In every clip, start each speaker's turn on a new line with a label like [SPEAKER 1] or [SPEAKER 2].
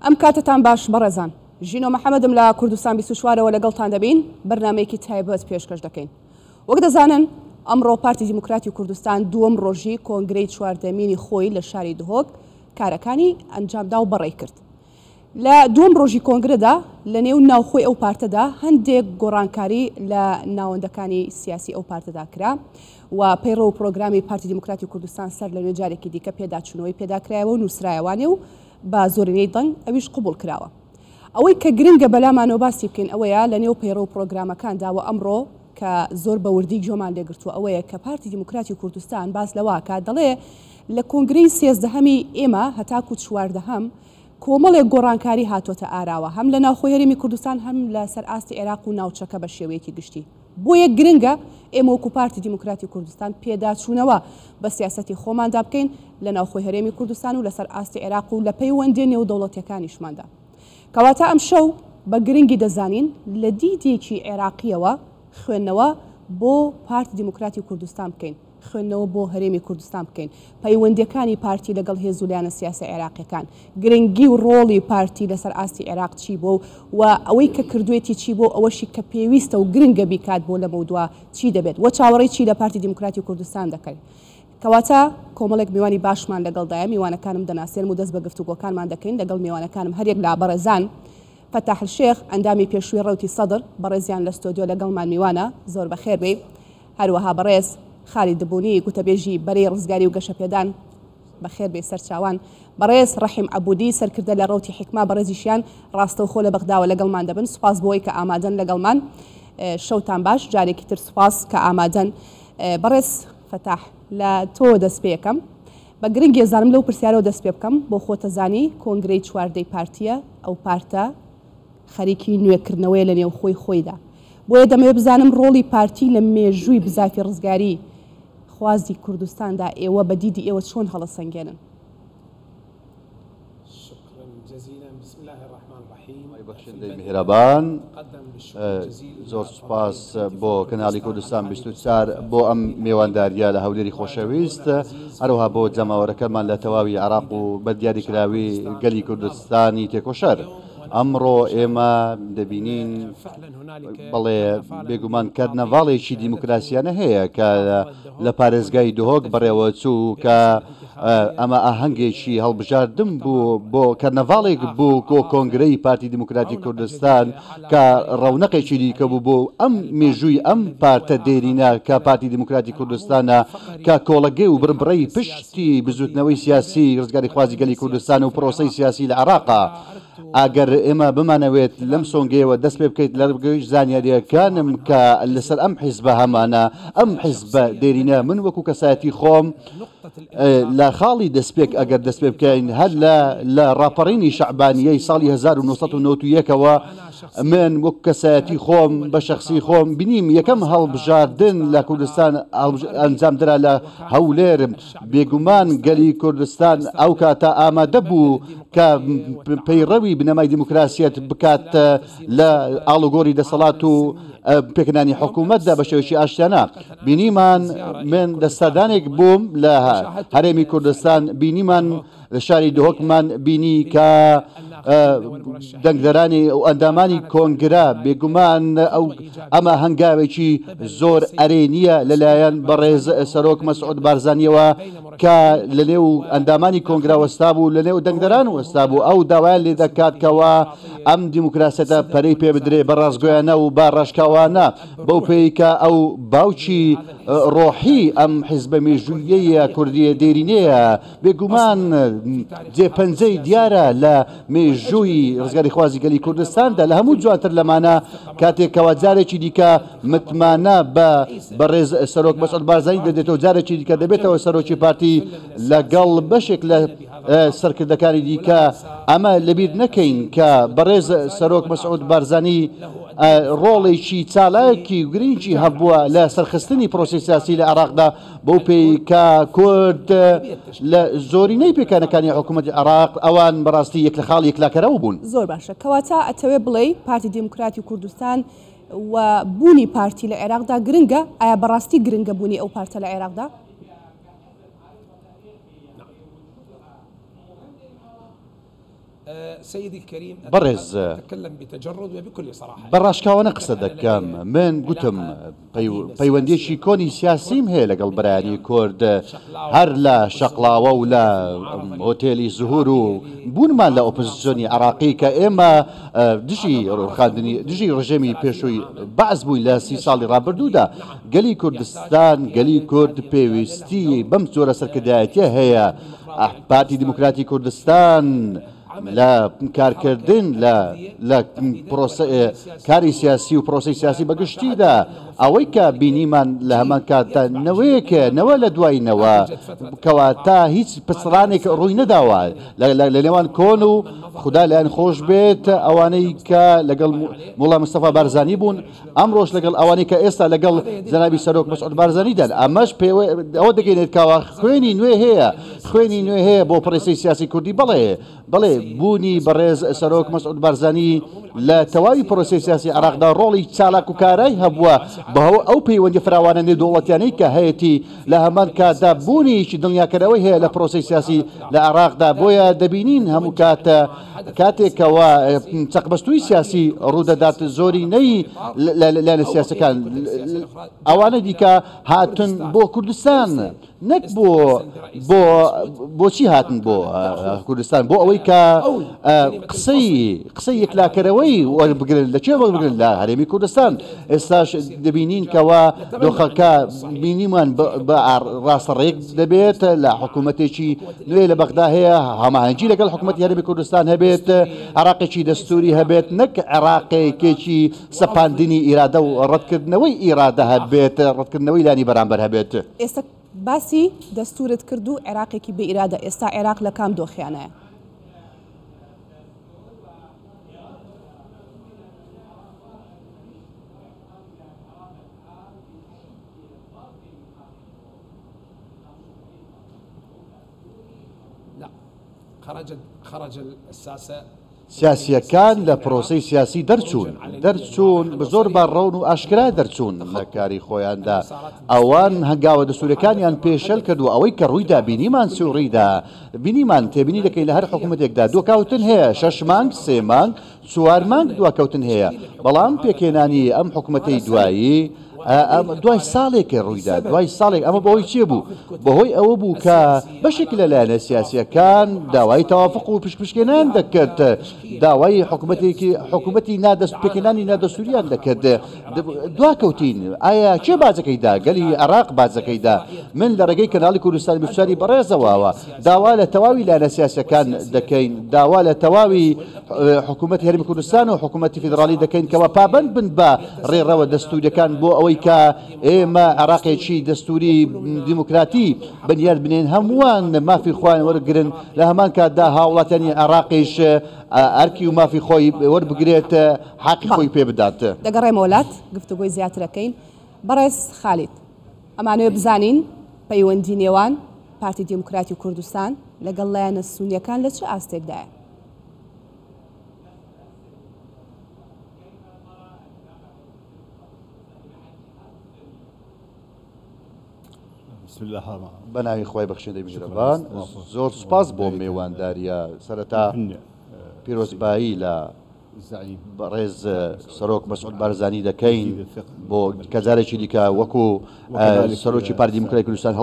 [SPEAKER 1] ئەم کاتەتان باش بەڕێزان. ژینۆ محەمەدم لە کوردستان 24ەوە لەگەڵتان دەبین، بەرنامەیەکی تایبەت پێشکەش دەکەین. وەک دەزانن ئەمڕۆ پارتی دیموکراتی کوردستان دووەم ڕۆژی کۆنگرەی چواردەمینی خۆی لە شاری دهۆک کارەکانی ئەنجامدا و بەڕێی کرد. لە دووەم ڕۆژی کۆنگرەدا لە نێو ناوخۆی ئەو پارتەدا هەندێک گۆڕانکاری لە ناوەندەکانی سیاسی ئەو پارتەدا کرا و پەیڕەو و پرۆگرامی پارتی دیموکراتی کوردستان سەر لەنوێ جارێکی دیکە پێداچوونەوەی پێداکرایەوە و نووسرایەوانێ و بە زۆرینەی دەنگ ئەویش قبوڵ کراوە. ئەوەی کە گرنگە بەلامانەوە باسی بکەین ئەوەیە لە نێو پەیڕەو و پرۆگرامەکاندا و ئەمڕۆ کە زۆر بە وردی گوێمان لێگرتووە ئەوەیە کە پارتی دیموکراتی کوردستان باس لەوە ئەکات دەڵێ لە کۆنگرەی سێزدەهەمی ئێمە هەتاکوو چواردەهەم کۆمەڵێک گۆڕانکاری هاتۆتە ئاراوە هەم لە ناوخۆی هەرێمی کوردستان هەم لە سەر ئاستی عێراق و ناوچەکە بە شێوەیەکی گشتی. بۆیە گرنگە ئێمە وەکو پارتی دیموکراتی کوردستان پێداچوونەوە بە سیاسەتی خۆماندا بکەین لە ناوخۆی هەرێمی کوردستان و لەسەر ئاستی عێراق و لە پەیوەندیە نێودەوڵەتیەکانیشماندا. کەواتە ئەمشەو بە گرنگی دەزانین لە دیدێکی عێراقیەوە خوێندنەوە بۆ پارتی دیموکراتی کوردستان بکەین. خوێندنەوە بۆ هەرێمی کوردستان بکەین، پەیوەندییەکانی پارتی لەگەڵ هێز و لایەنە سیاسیە عێراقییەکان، گرنگی و ڕۆڵی پارتی لەسەر ئاستی عێراق چی بووە و ئەوەی کە کردوویەتی چی بووە و ئەوەشی کە پێویستە و گرنگە بیکات بۆ لەمەودوا چی دەبێت و چاوەڕێی چی لە پارتی دیموکراتی کوردستان دەکەین. کەواتە کۆمەڵێک میوانی باشمان لەگەڵدایە، میوانەکانم دەناسێنم و دەست بە گفتوگۆکانمان دەکەین لەگەڵ میوانەکانم هەریەک لە بەڕێزان فەتاح الشێخ ئەندامی پێشووی ڕەوتی سەدر، بەڕێزیان لە ستۆدیۆ لەگەڵمان میوانە، زۆر بەخێر بێی. هەروەها بەڕێز خالید دبونی گوتەبێژی بەرەی ڕزگاری و گەشەپێدان، بەخێر بێی سەرچاوان. بەڕێز ڕەحیم عەبودی سەرکردە لە ڕەوتی حیکمە، بەڕێزیشیان ڕاستەوخۆ لە بەغداوە لەگەڵمان دەبن. سوپاس بۆ ئەوەی کە ئامادەن لەگەڵمان. شەوتان باش. جارێکی تر سوپاس کە ئامادەن. بەڕێز فەتاح لە تۆوە دەست پێکەم. بە گرنگی ئەزانم لەو پرسیارەوە دەست پێ بکەم. بۆ خۆتەزانی کۆنگرەی چواردەی پارتییە، ئەو پارتە خەریکی نوێکردنەوەیە لە نێوخۆی خۆیدا. بۆیە دەمەوێت بزانم ڕۆڵی پارتی لە مێژووی بزافی ڕزگاری خوازی کوردستاندا ئێوە بە دیدی ئێوە چۆن هەڵەسەنگێنن؟
[SPEAKER 2] خوای بەخشندەی میهرەبان زۆر سوپاس بۆ کەناڵی کوردستان 24 بۆ ئەم مێوانداریە لە هەولێری خۆشەویست هەروەها بۆ جەماوەرەکەمان لە تەواوی عێراق و بە دیاریکراوی گەلی کوردستانی تێکۆشەر. ئەمڕۆ ئێمە دەبینین بەڵێ بێگومان کەرنەڤاڵێکی دیموکراسیانە هەیە کە لە پارێزگای دهۆک بەڕێوەچوو کە ئەمە ئاهەنگێکی هەڵبژاردن بوو بۆ کەرنەڤاڵێک بوو کۆ کۆنگرەی پارتی دیموکراتی کوردستان کە ڕەونەقێکی دیکە بوو بۆ ئەم مێژووی ئەم پارتە دێرینە کە پارتی دیموکراتی کوردستانە کە کۆڵەگەی و بڕبڕەی پشتی بزوتنەوەی سیاسی ڕزگاریخوازی گەلی کوردستان و پرۆسەی سیاسی لە عێراقە. ئەگەر ئێمە بمانەوێت لەم سۆنگەیەوە دەست پێ بکەیت لە ڕێگەی زانیارییەکانم کە لەسەر ئەم حیزبە هەمانە، ئەم حیزبە دێرینە، من وەکو کەسایەتی خۆم لە خاڵی دەستپێک ئەگەر دەست پێ بکەین هەر لە لە ڕاپەڕینی شەعبانییەی ساڵی 1991 ەوە من وەکو کەسایەتی خۆم بە شەخسی خۆم بینیم یەکەم هەڵبژاردن لە کوردستان ئەنجام درا لە هەولێر بێگومان گەلی کوردستان ئەو کاتە ئامادە بوو کە پەیڕەوی بنەمای دیموکراسیەت بکات لە ئاڵوگۆری دەسەڵات و پێکهێنانی حکوومەتدا بە شێوەیەکی ئاشتیانە. بینیمان من لە سەردانێک بووم لە هەرێمی کوردستان بینیمان لە شاری دهۆکمان بینی کە دەنگدەرانی و ئەندامانی کۆنگرە بێگومان ئەو ئەمە هەنگاوێکی زۆر ئەرێنییە لەلایەن بەڕێز سەرۆک مەسعود بارزانیەوە کە لەنێو ئەندامانی کۆنگرە وەستابوو، لەنێو دەنگدەران وەستابوو، ئەو داوایان لێ دەکات کەوا ئەم دیموکراسیەتە پەرەی پێ بدرێ بە ڕاستگۆیانە و بە ڕاشکاوانە، بەو پێیەی کە ئەو باوکی ڕۆحی ئەم حیزبە مێژووییەیە کوردییە دێرینەیە، بێگومان جێ پەنجەی دیارە لە مێژووی ڕزگاریخوازی گەلی کوردستاندا، لە هەموو جوانتر لەمانە کاتێک کەوا جارێکی دیکە متمانە بە بەڕێز سەرۆک مەسعود بارزانی دەدرێتەوە جارێکی دیکە دەبێتەوە سەرۆکی پارتی لەگەڵ بەشێک لە سەرکردەکانی دیکە ئەمە لەبیر نەکەین کە بەڕێز سەرۆک مەسعود بارزانی ڕۆڵێکی چالاکی گرنگی هەبووە لە سەرخستنی پرۆسی سیاسی لە عێراقدا بەو پێی کە کورد لە زۆرینەی پێکانەکانی حکوومەتی عێراق ئەوان بەڕاستی یەک لە خاڵ یەکلاکەرەوە بوون.
[SPEAKER 1] زۆر باشە کەواتە ئەتەوێ بڵێی پارتی دیموکراتی کوردستان و بوونی پارتی لە عێراقدا گرنگە، ئایا بەڕاستی گرنگە بوونی ئەو پارتە لە عێراقدا؟
[SPEAKER 2] بەڕێز، بە ڕاشکاوانە قسە دەکەم، من گوتم پەیوەندییەکی کۆنی سیاسیم هەیە لەگەڵ برایانی کورد، هەر لە شەقڵاوە و لە هۆتێلی زهور و بوونمان لە ئۆپۆزسیۆنی عێراقی کە ئێمە دژی ڕووخاندنی دژی ڕژێمی پێشووی بەعس بووین لە 30 ساڵی ڕابردوودا. گەلی کوردستان، گەلی کورد پێویستی بەم جۆرە سەرکردایەتییە هەیە. پارتی دیموکراتی کوردستان لە کارکردن لە لە پرۆسە کاری سیاسی و پرۆسەی سیاسی بە گشتیدا ئەوەی کە بینیمان لە هەمان کاتدا نەوەیەک نەوە لە دوای نەوە کەواتە هیچ پچڕانێک ڕووی نەداوە لە نێوان کۆن و خودا لایەن خۆش بێت ئەوانەی کە لەگەڵ مڵا مستەفا بارزانی بوون ئەمڕۆش لەگەڵ ئەوانەی کە ئێستا لەگەڵ جەنابی سەرۆک مەسعود بارزانیدان، ئەمەش پێوە ئەوە دەگەینێت کەوا خوێنی نوێ هەیە، خوێنی نوێ هەیە بۆ پرۆسەی سیاسی کوردی، بەڵێ، بەڵێ بوونی بەڕێز سەرۆک مەسعود بارزانی لە تەواوی پرۆسەی سیاسی عێراقدا ڕۆڵی چالاک و کارای هەبووە بەهۆ ئەو پەیوەندی فراوانە نێودەوڵەتیانەی کە هەیەتی لە هەمان کاتدا بوونیکی دڵنیاکەرەوەی هەیە لە پرۆسەی سیاسی لە عێراقدا، بۆیە دەبینین هەموو کات کاتێک کەوا چەقبەستووی سیاسی ڕوودەدات زۆرینەی لایەنە سیاسەکان ئەوانە دیکە هاتن بۆ کوردستان نەک بۆ بۆ بۆچی هاتن بۆ کوردستان بۆ ئەوەی کە قسەی قسەی یەکلاکەرەوەی وەربگرن لە کێ وەربگرن لە هەرێمی کوردستان ئێستاش دەبینین کەوا دۆخەکە بینیمان بە ڕاستەڕێک دەبێت لە حکوومەتێکی نوێ لە بەغدا هەیە هەماهەنگی لەگەڵ حکوومەتی هەرێمی کوردستان هەبێت، عێراقێکی دەستووری هەبێت، نەک عێراقێکێکی سەپاندنی ئیرادە و ڕەتکردنەوەی ئیرادە هەبێت، ڕەتکردنەوەی لانی بەرامبەر هەبێت.
[SPEAKER 1] ئێستا باسی دەستوورت کرد و عێراقێکی بێ ئیرادە، ئێستا عێراق لە کام دۆخیانایە؟
[SPEAKER 2] سیاسییەکان لە پرۆسەی سیاسی دەرچوون، دەرچوون زۆر بە ڕوون و ئاشکرا دەرچوون لە کاری خۆیاندا، ئەوان هەنگاوە دەستووریەکانیان پێشێل کرد و ئەوەی کە ڕوویدا بینیمان چی ڕوویدا، بینیمان تێبینی دەکەین لە هەر حکومەتێکدا دواکەوتن هەیە، شەش مانگ، سێ مانگ، چوار مانگ دواکەوتن هەیە، بەڵام پێکهێنانی ئەم حکومەتەی دوایی دوای ساڵێک ڕوویدا، دوای ساڵێک ئەمە بەهۆی چیە بوو؟ بەهۆی ئەوە بوو کە بەشێک لە لایەنە سیاسییەکان داوای تەوافق و پشکپشکێنان دەکرد، داوای حکومەتێکی حکومەتی نادەست پێکهێنانی نادەستووریان دەکرد، دواکەوتین. ئایا کێ باجەکەی دا؟ گەلی عێراق باجەکەی دا. من لە ڕێگەی کەناڵی کوردستان 24 بەڕێزەوە داوا لە تەواوی لایەنە سیاسییەکان دەکەین، داوا لە تەواوی حکوومەتی هەرێمی کوردستان و حکوومەتی فیدراڵی دەکەین کەوا پابەند بن بە ڕێڕەوە دەستووریەکان بۆ ئەوەی کە ئێمە عێراقێکی دەستووری دیموکراتی بنیات بنێین، هەمووان مافی خۆیان وەرگرن، لە هەمان کاتدا هاوڵاتیانی عێراقیش ئەرکی و مافی خۆی وەربگرێت، حەقی خۆی پێ بدات.
[SPEAKER 1] دەگەڕێمەوە لات گفتوگۆی زیاتر ئەکەین. بەڕێز خالید، ئەمانەوێ بزانین پەیوەندی نێوان پارتی دیموکراتی کوردستان لەگەڵ لایەنە سونیەکان لە چ ئاستێکدایە؟
[SPEAKER 2] بە ناوی خوای بەخشندەی میهرەبان زۆر سوپاس بۆ مێوانداریە سەرەتا پیرۆزبایی لە بەڕێز سەرۆک مەسعود بارزانی دەکەین بۆ کە جارێکی دیکە وەکو سەرۆکی پارتی دیموکراتی کوردستان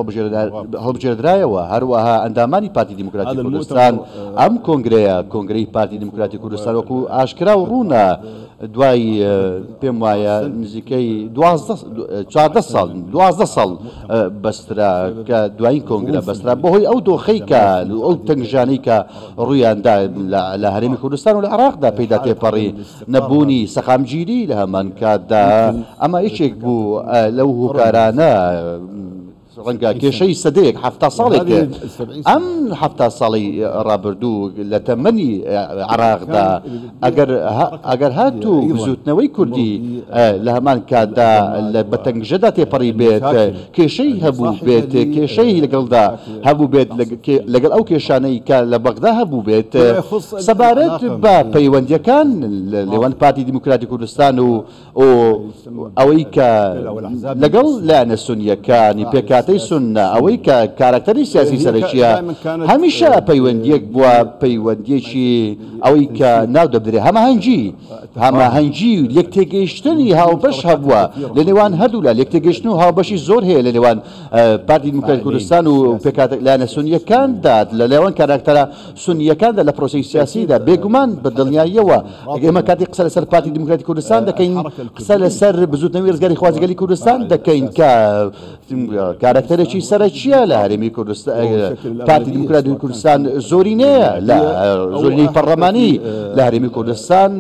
[SPEAKER 2] هەڵبژێردرایەوە، هەروەها ئەندامانی پارتی دیموکراتی کوردستان. ئەم کۆنگرەیە، کۆنگرەی پارتی دیموکراتی کوردستان وەکو ئاشکرا و ڕوونە دوای پێم وایە نزیکەی 12 14 ساڵ 12 ساڵ بەسترا کە دوایین کۆنگرە بەسترا بەهۆی ئەو دۆخەی کە ئەو تەنگژانەی کە ڕوویاندا لە هەرێمی کوردستان و لە عێراقدا پێیدا تێپەڕی، نەبوونی سەقامگیری لە هەمان کاتدا ئەمە یەکێک بوو لەو هۆکارانە، ڕەنگە کێشەی سەدەیەک، 70 ساڵێک، ئەم 70 ساڵەی ڕابردوو لە تەمەنی عێراقدا ئەگەر ئەگەر هاتوو بزووتنەوەی کوردی لە هەمان کاتدا بە تەنگژەدا تێپەڕی بێت، کێشەی هەبوو بێت، کێشەی لەگەڵدا هەبوو بێت لەگەڵ ئەو کێشانەی کە لە بەغدا هەبوو بێت سەبارەت بە پەیوەندییەکان لە نێوان پارتی دیموکراتی کوردستان و ئەوەی کە لەگەڵ لایەنە سونییەکانی پێکهاتە. پێکهاتەی سوننە، ئەوەی کە کاراکتەری سیاسی سەرەکییە، هەمیشە پەیوەندییەک بووە، پەیوەندییەکی ئەوەی کە ناو دەبرێ هەماهەنگی، هەماهەنگی و لێکتێگەیشتنی هاوبەش هەبووە لە نێوان هەردوولا، لێکتێگەیشتن و هاوبەشی زۆر هەیە لە نێوان پارتی دیموکراتی کوردستان و پێکهاتە لایەنە سوننییەکاندا، لە نێوان کاراکتەرە سوننییەکاندا لە پرۆسەی سیاسیدا. بێگومان بە دڵنیاییەوە ئێمە کاتێک قسە لەسەر پارتی دیموکراتی کوردستان دەکەین، قسە لەسەر بزووتنەوەی ڕزگاریخوازی گەلی کوردستان دەکەین کە کارەکتەرێکی سەرەکییە لە هەرێمی کوردستان، پارتی دیموکراتی کوردستان زۆرینەیە لە زۆرینەی پەڕلەمانی لە هەرێمی کوردستان،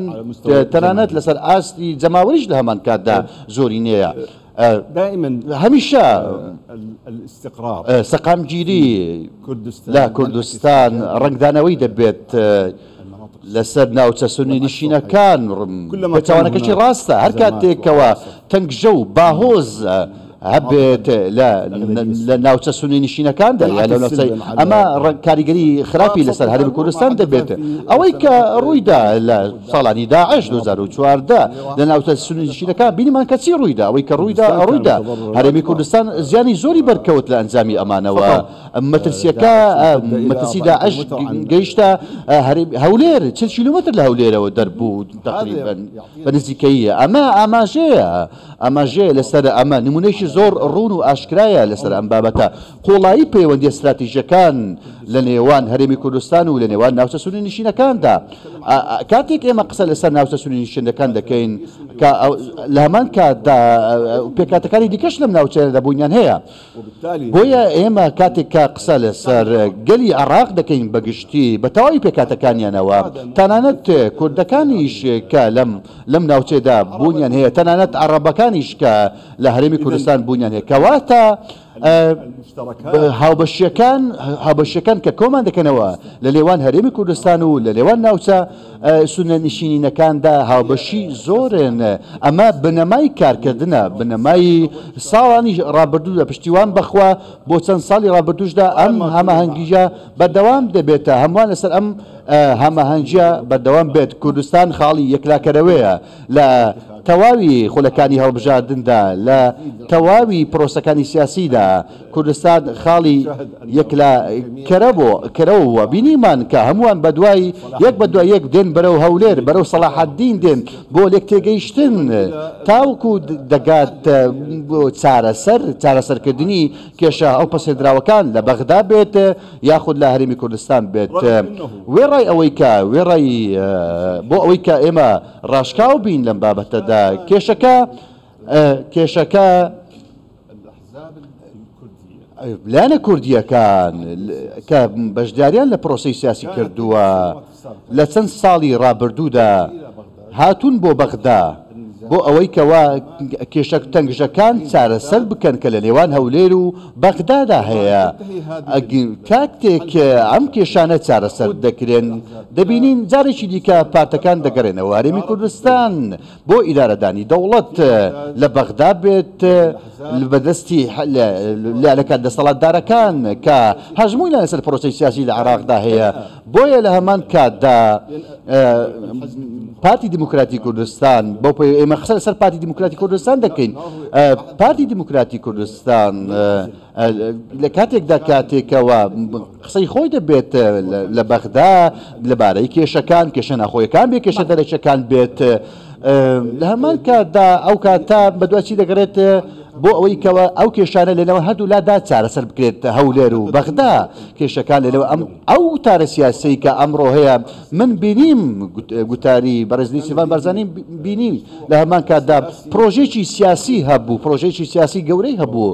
[SPEAKER 2] تەنانەت لەسەر ئاستی جەماوەریش لە هەمان کاتدا زۆرینەیە. هەمیشە سەقامگیری لە کوردستان ڕەنگدانەوەی دەبێت لەسەر ناوچە سوننی نشینەکان، پێچەوانەکەشی ڕاستە، هەر کاتێکەوە تەنگژە و باهۆز هەبێت لە ناوچە سوننی نشینەکاندا یا لە ناوچەی ئەمە کاریگەری خراپی لەسەر هەرێمی کوردستان دەبێت. ئەوەی کە ڕوویدا لە ساڵانی داعش 2014 لە ناوچە سوننی نشینەکان بینیمان کە چی ڕوویدا، ئەوەی کە ڕوویدا ڕوویدا هەرێمی کوردستان زیانی زۆری بەرکەوت لە ئەنجامی ئەمانەوە. مەترسیەکە مەترسی داعش گەیشتە هەولێر، 40 کیلۆمەتر لە هەولێرەوە دەربوو تقریبا بە نزیکەیی. ئەمە ئاماژەیە، ئاماژەیە لەسەر ئەمە، نمونەیەکی زۆر ڕوون و ئاشکرایە لەسەر ئەم بابەتە. قوڵایی پەیوەندیە ستراتیژیەکان لە نێوان هەرێمی کوردستان و لە نێوان ناوچە سوننی نشینەکاندا. کاتێک ئێمە قسە لەسەر ناوچە سوننی نشینەکان دەکەین کە لە هەمان کاتدا پێکهاتەکانی دیکەش لەم ناوچەیەدا بوونیان هەیە. بۆیە ئێمە کاتێک کە قسە لەسەر گەلی عێراق دەکەین بە گشتی بە تەواوی پێکهاتەکانیانەوە، تەنانەت کوردەکانیش کە لەم لەم ناوچەیەدا بوونیان هەیە، تەنانەت عەڕەبەکانیش کە لە هەرێمی کوردستان بوونیان هەیە، کەواتە هاوبەشییەکان هاوبەشییەکان کە کۆمان دەکەنەوە لە نێوان هەرێمی کوردستان و لە نێوان ناوچە سوننە نشینینەکاندا هاوبەشی زۆرن، ئەمە بنەمای کارکردنە، بنەمای ساڵانی ڕابردوو پشتیوان بەخوا بۆ چەند ساڵی ڕابردووشدا ئەم هەماهەنگییە بەردەوام دەبێت، هەمووان لەسەر ئەم هەماهەنگییە بەردەوام بێت، کوردستان خاڵی یەکلاکەرەوەیە لە تەواوی خولەکانی هەڵبژاردندا، لە تەواوی پرۆسەکانی سیاسیدا. کوردستان خاڵی یەکلا کەرەوە بووە، بینیمان کە هەمووان بەدوای یەک بەدوای یەک دێن بەرەو هەولێر، بەرەو سەڵاحەدین دێن بۆ لێکتێگەیشتن تاوەکو دەگات بۆ چارەسەر، چارەسەرکردنی کێشە هەڵپەسێردراوەکان لە بەغدا بێت یاخود لە هەرێمی کوردستان بێت. وێڕای ئەوەی کە وێڕای بۆ ئەوەی کە ئێمە ڕاشکاو بین لەم بابەتەدا کێشەکە کێشەکە لایەنە کوردییەکان کە بەشداریان لە پرۆسەی سیاسی کردووە لە چەند ساڵی ڕابردوودا هاتوون بۆ بەغدا بۆ ئەوەی کەوا کێشە تەنگژەکان چارەسەر بکەن کە لە نێوان هەولێر و بەغدادا هەیە. کاتێک ئەم کێشانە چارەسەر دەکرێن دەبینین جارێکی دیکە پارتەکان دەگەڕێنەوە هەرێمی کوردستان. بۆ ئیدارەدانی دەوڵەت لە بەغدا بێت بەدەستی لایەنەکان دەسەڵاتدارەکان کە هەژموونیان لەسەر پرۆسەی سیاسی لە عێراقدا هەیە، بۆیە لە هەمان کاتدا پارتی دیموکراتی کوردستان بەو پێی ئێمە قسە لەسەر پارتی دیموکراتی کوردستان دەکەین پارتی دیموکراتی کوردستان لە کاتێکدا کاتێکەوە قسەی خۆی دەبێت لە بەغدا لەبارەی کێشەکان، کێشە ناخۆیەکان بێت، کێشە دەرەکیەکان بێت، لە هەمان کاتدا ئەو کاتە بەدوای چی دەگەڕێت بۆ ئەوەی کەەوە ئەو کێشانە لەنێوان هەردوو لادا چارەسەر بکرێت، هەولێر و بەغدا کێشەکان لەنێو ئەم ئەو وتارە سیاسیەی کە ئەمڕۆ هەیە من بینیم گوتاری بەڕێز نێچیرڤان بارزانی بینیم لە هەمان کاتدا پرۆژێکی سیاسی هەبوو، پرۆژێکی سیاسی گەورەی هەبوو،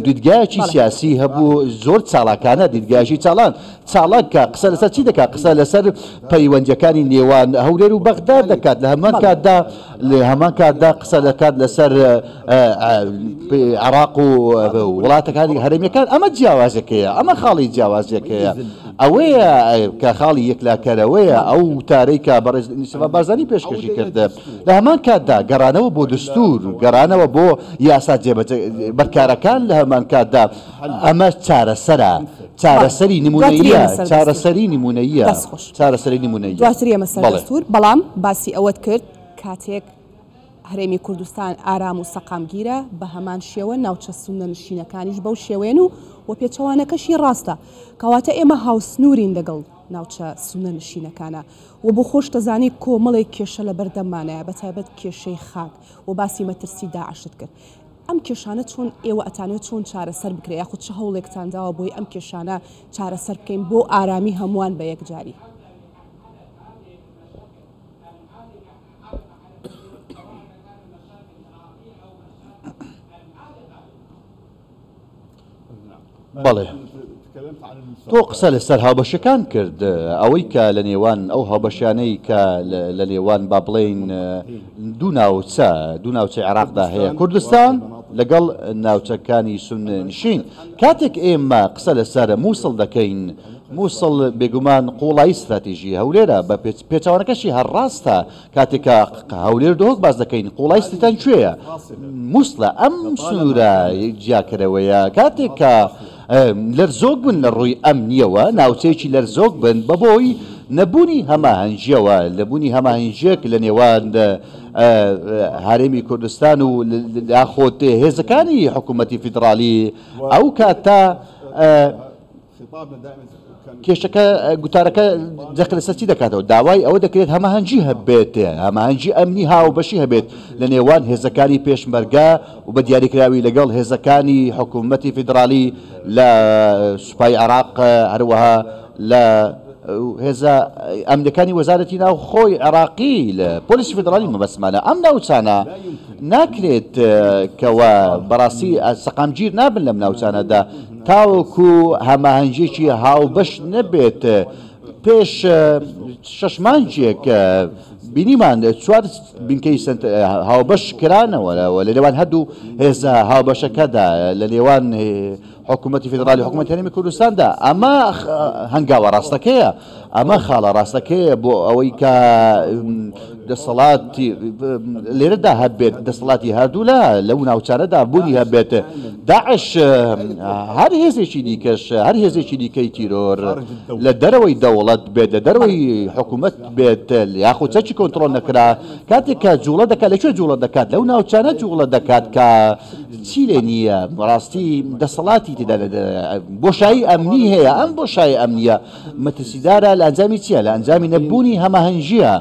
[SPEAKER 2] دیدگایەکی سیاسی هەبوو زۆر چاڵاکانە، دیدگایەکی چاڵان چاڵاک کە قسە لەسەر چی دەکات؟ قسە لەسەر پەیوەندیەکانی نێوان هەولێر و بەغدا دەکات، لە هەمان کاتدا لە هەمان کاتدا قسە دەکات لەسەر عێراق و وڵاتەکانی هەرێمیەکان، ئەمە جیاوازەکەیە، ئەمە خاڵی جیاوازیەکەیە. ئەوەیە کە خاڵی یەکلاکەرەوەیە ئەو وتارەی کە بەڕێز نێچیرڤان بارزانی پێشکەشی کرد، لە هەمان کاتدا گەڕانەوە بۆ دەستوور، گەڕانەوە بۆ یاسا جێبەجێ بەرکارەکان لە هەمان کاتدا ئەمە چارەسەرە، چارەسەری نموونەییە، چارەسەری نموونەییە، چارەسەری نموونەییە.
[SPEAKER 1] دواتر ئێمە سەر دەستوور، بەڵام باسی ئەوەت کرد کاتێک. هەرێمی کوردستان ئارام و سەقامگیرە، بە هەمان شێوە ناوچە سوننەنشینەکانیش بەو شێوەیەن و و پێچەوانەکەشی ڕاستە. کەواتە ئێمە هاوسنوورین لەگەڵ ناوچە سوننەنشینەکانا و بۆ خۆشت دەزانی کۆمەڵێک کێشە لەبەردەممانایە بەتایبەت کێشەی خاک و باسی مەترسی داعشت کرد. ئەم کێشانە چۆن ئێوە ئەتانەوێت چۆن چارەسەر بکرێ یاخود چ هەوڵێکتان داوە بۆی ئەم کێشانە چارەسەر بکەین بۆ ئارامی هەمووان بە یەکجاری؟
[SPEAKER 2] بەڵێ تۆ قسە لەسەر هاوبەشەکان کرد ئەوەی کە لە نێوان ئەو هاوبەشانەی کە لە نێوان با بڵێین دوو ناوچە دوو ناوچەی عێراقدا هەیە کوردستان لەگەڵ ناوچەکانی سوننشین کاتێک ئێمە قسە لەسەر مووسڵ دەکەین مووسڵ بێگومان قوڵایی ستراتیژی هەولێرە بە پێچەوانەکەشی هەر ڕاستە کاتێک کە هەولێر دهۆک باس دەکەین قوڵای ستان کوێیە؟ موسڵە. ئەم سنوورە جیاکەرەوەیە کاتێک کە لەرزۆک بن لە ڕووی ئەمنییەوە، ناوچەیەکی لەرزۆک بن بەبۆی نەبوونی هەماهەنگییەوە، نەبوونی هەماهەنگییەک لە نێوان هەرێمی کوردستان و یاخود هێزەکانی حکوومەتی فیدڕاڵی ئەو کاتە کێشەکە گوتارەکە جەخت لەسەر چی دەکاتەوە؟ داوای ئەوە دەکرێت هەماهەنگی هەبێت، هەماهەنگی ئەمنی هاوبەشی هەبێت لە نێوان هێزەکانی پێشمەرگە و بە دیاریکراوی لەگەڵ هێزەکانی حکوومەتی فیدراڵی لە سوپای عێراق، هەروەها لە هێزە ئەمنیەکانی وەزارەتی ناوخۆی عێراقی لە پۆلیسی فیدراڵی مەبەستمانە ئەم ناوچانە ناکرێت کەوا بەڕاستی سەقامگیر نابن لەم ناوچانەدا تاوەکو هەماهەنگیەکی هاوبەش نەبێت، پێش شەش مانگێک بینیمان چوار بنکەی هاوبەش کرانەوە لە نێوان هەردوو هێزە هاوبەشەکەدا لە نێوان حکوومەتی فیدراڵی حکوومەتی هەرێمی کوردستاندا. ئەمە هەنگاوە ڕاستەکەیە، ئەمە خاڵە ڕاستەکەیە بۆ ئەوەی کە دەسەڵاتی لێرەدا هەبێت، دەسەڵاتی هەردوولا لەو ناوچانەدا بوونی هەبێت. داعش هەر هێزێکی دیکەش، هەر هێزێکی دیکەی تیرۆر لە دەرەوەی دەوڵەت بێت، لە دەرەوەی حکوومەت بێت، یاخود چەکی کۆنتڕۆڵ نەکرا، کاتێک کە جووڵە دەکات، لە کوێ جووڵە دەکات؟ لەو ناوچانە جووڵە دەکات کە چی لێ نییە، بەڕاستی دەسەڵاتی تێدا بۆشایی ئەمنی هەیە، ئەم بۆشایی ئەمنییە مەترسیدارە لە ئەنجامی چییە؟ لە ئەنجامی نەبوونی هەماهەنگییە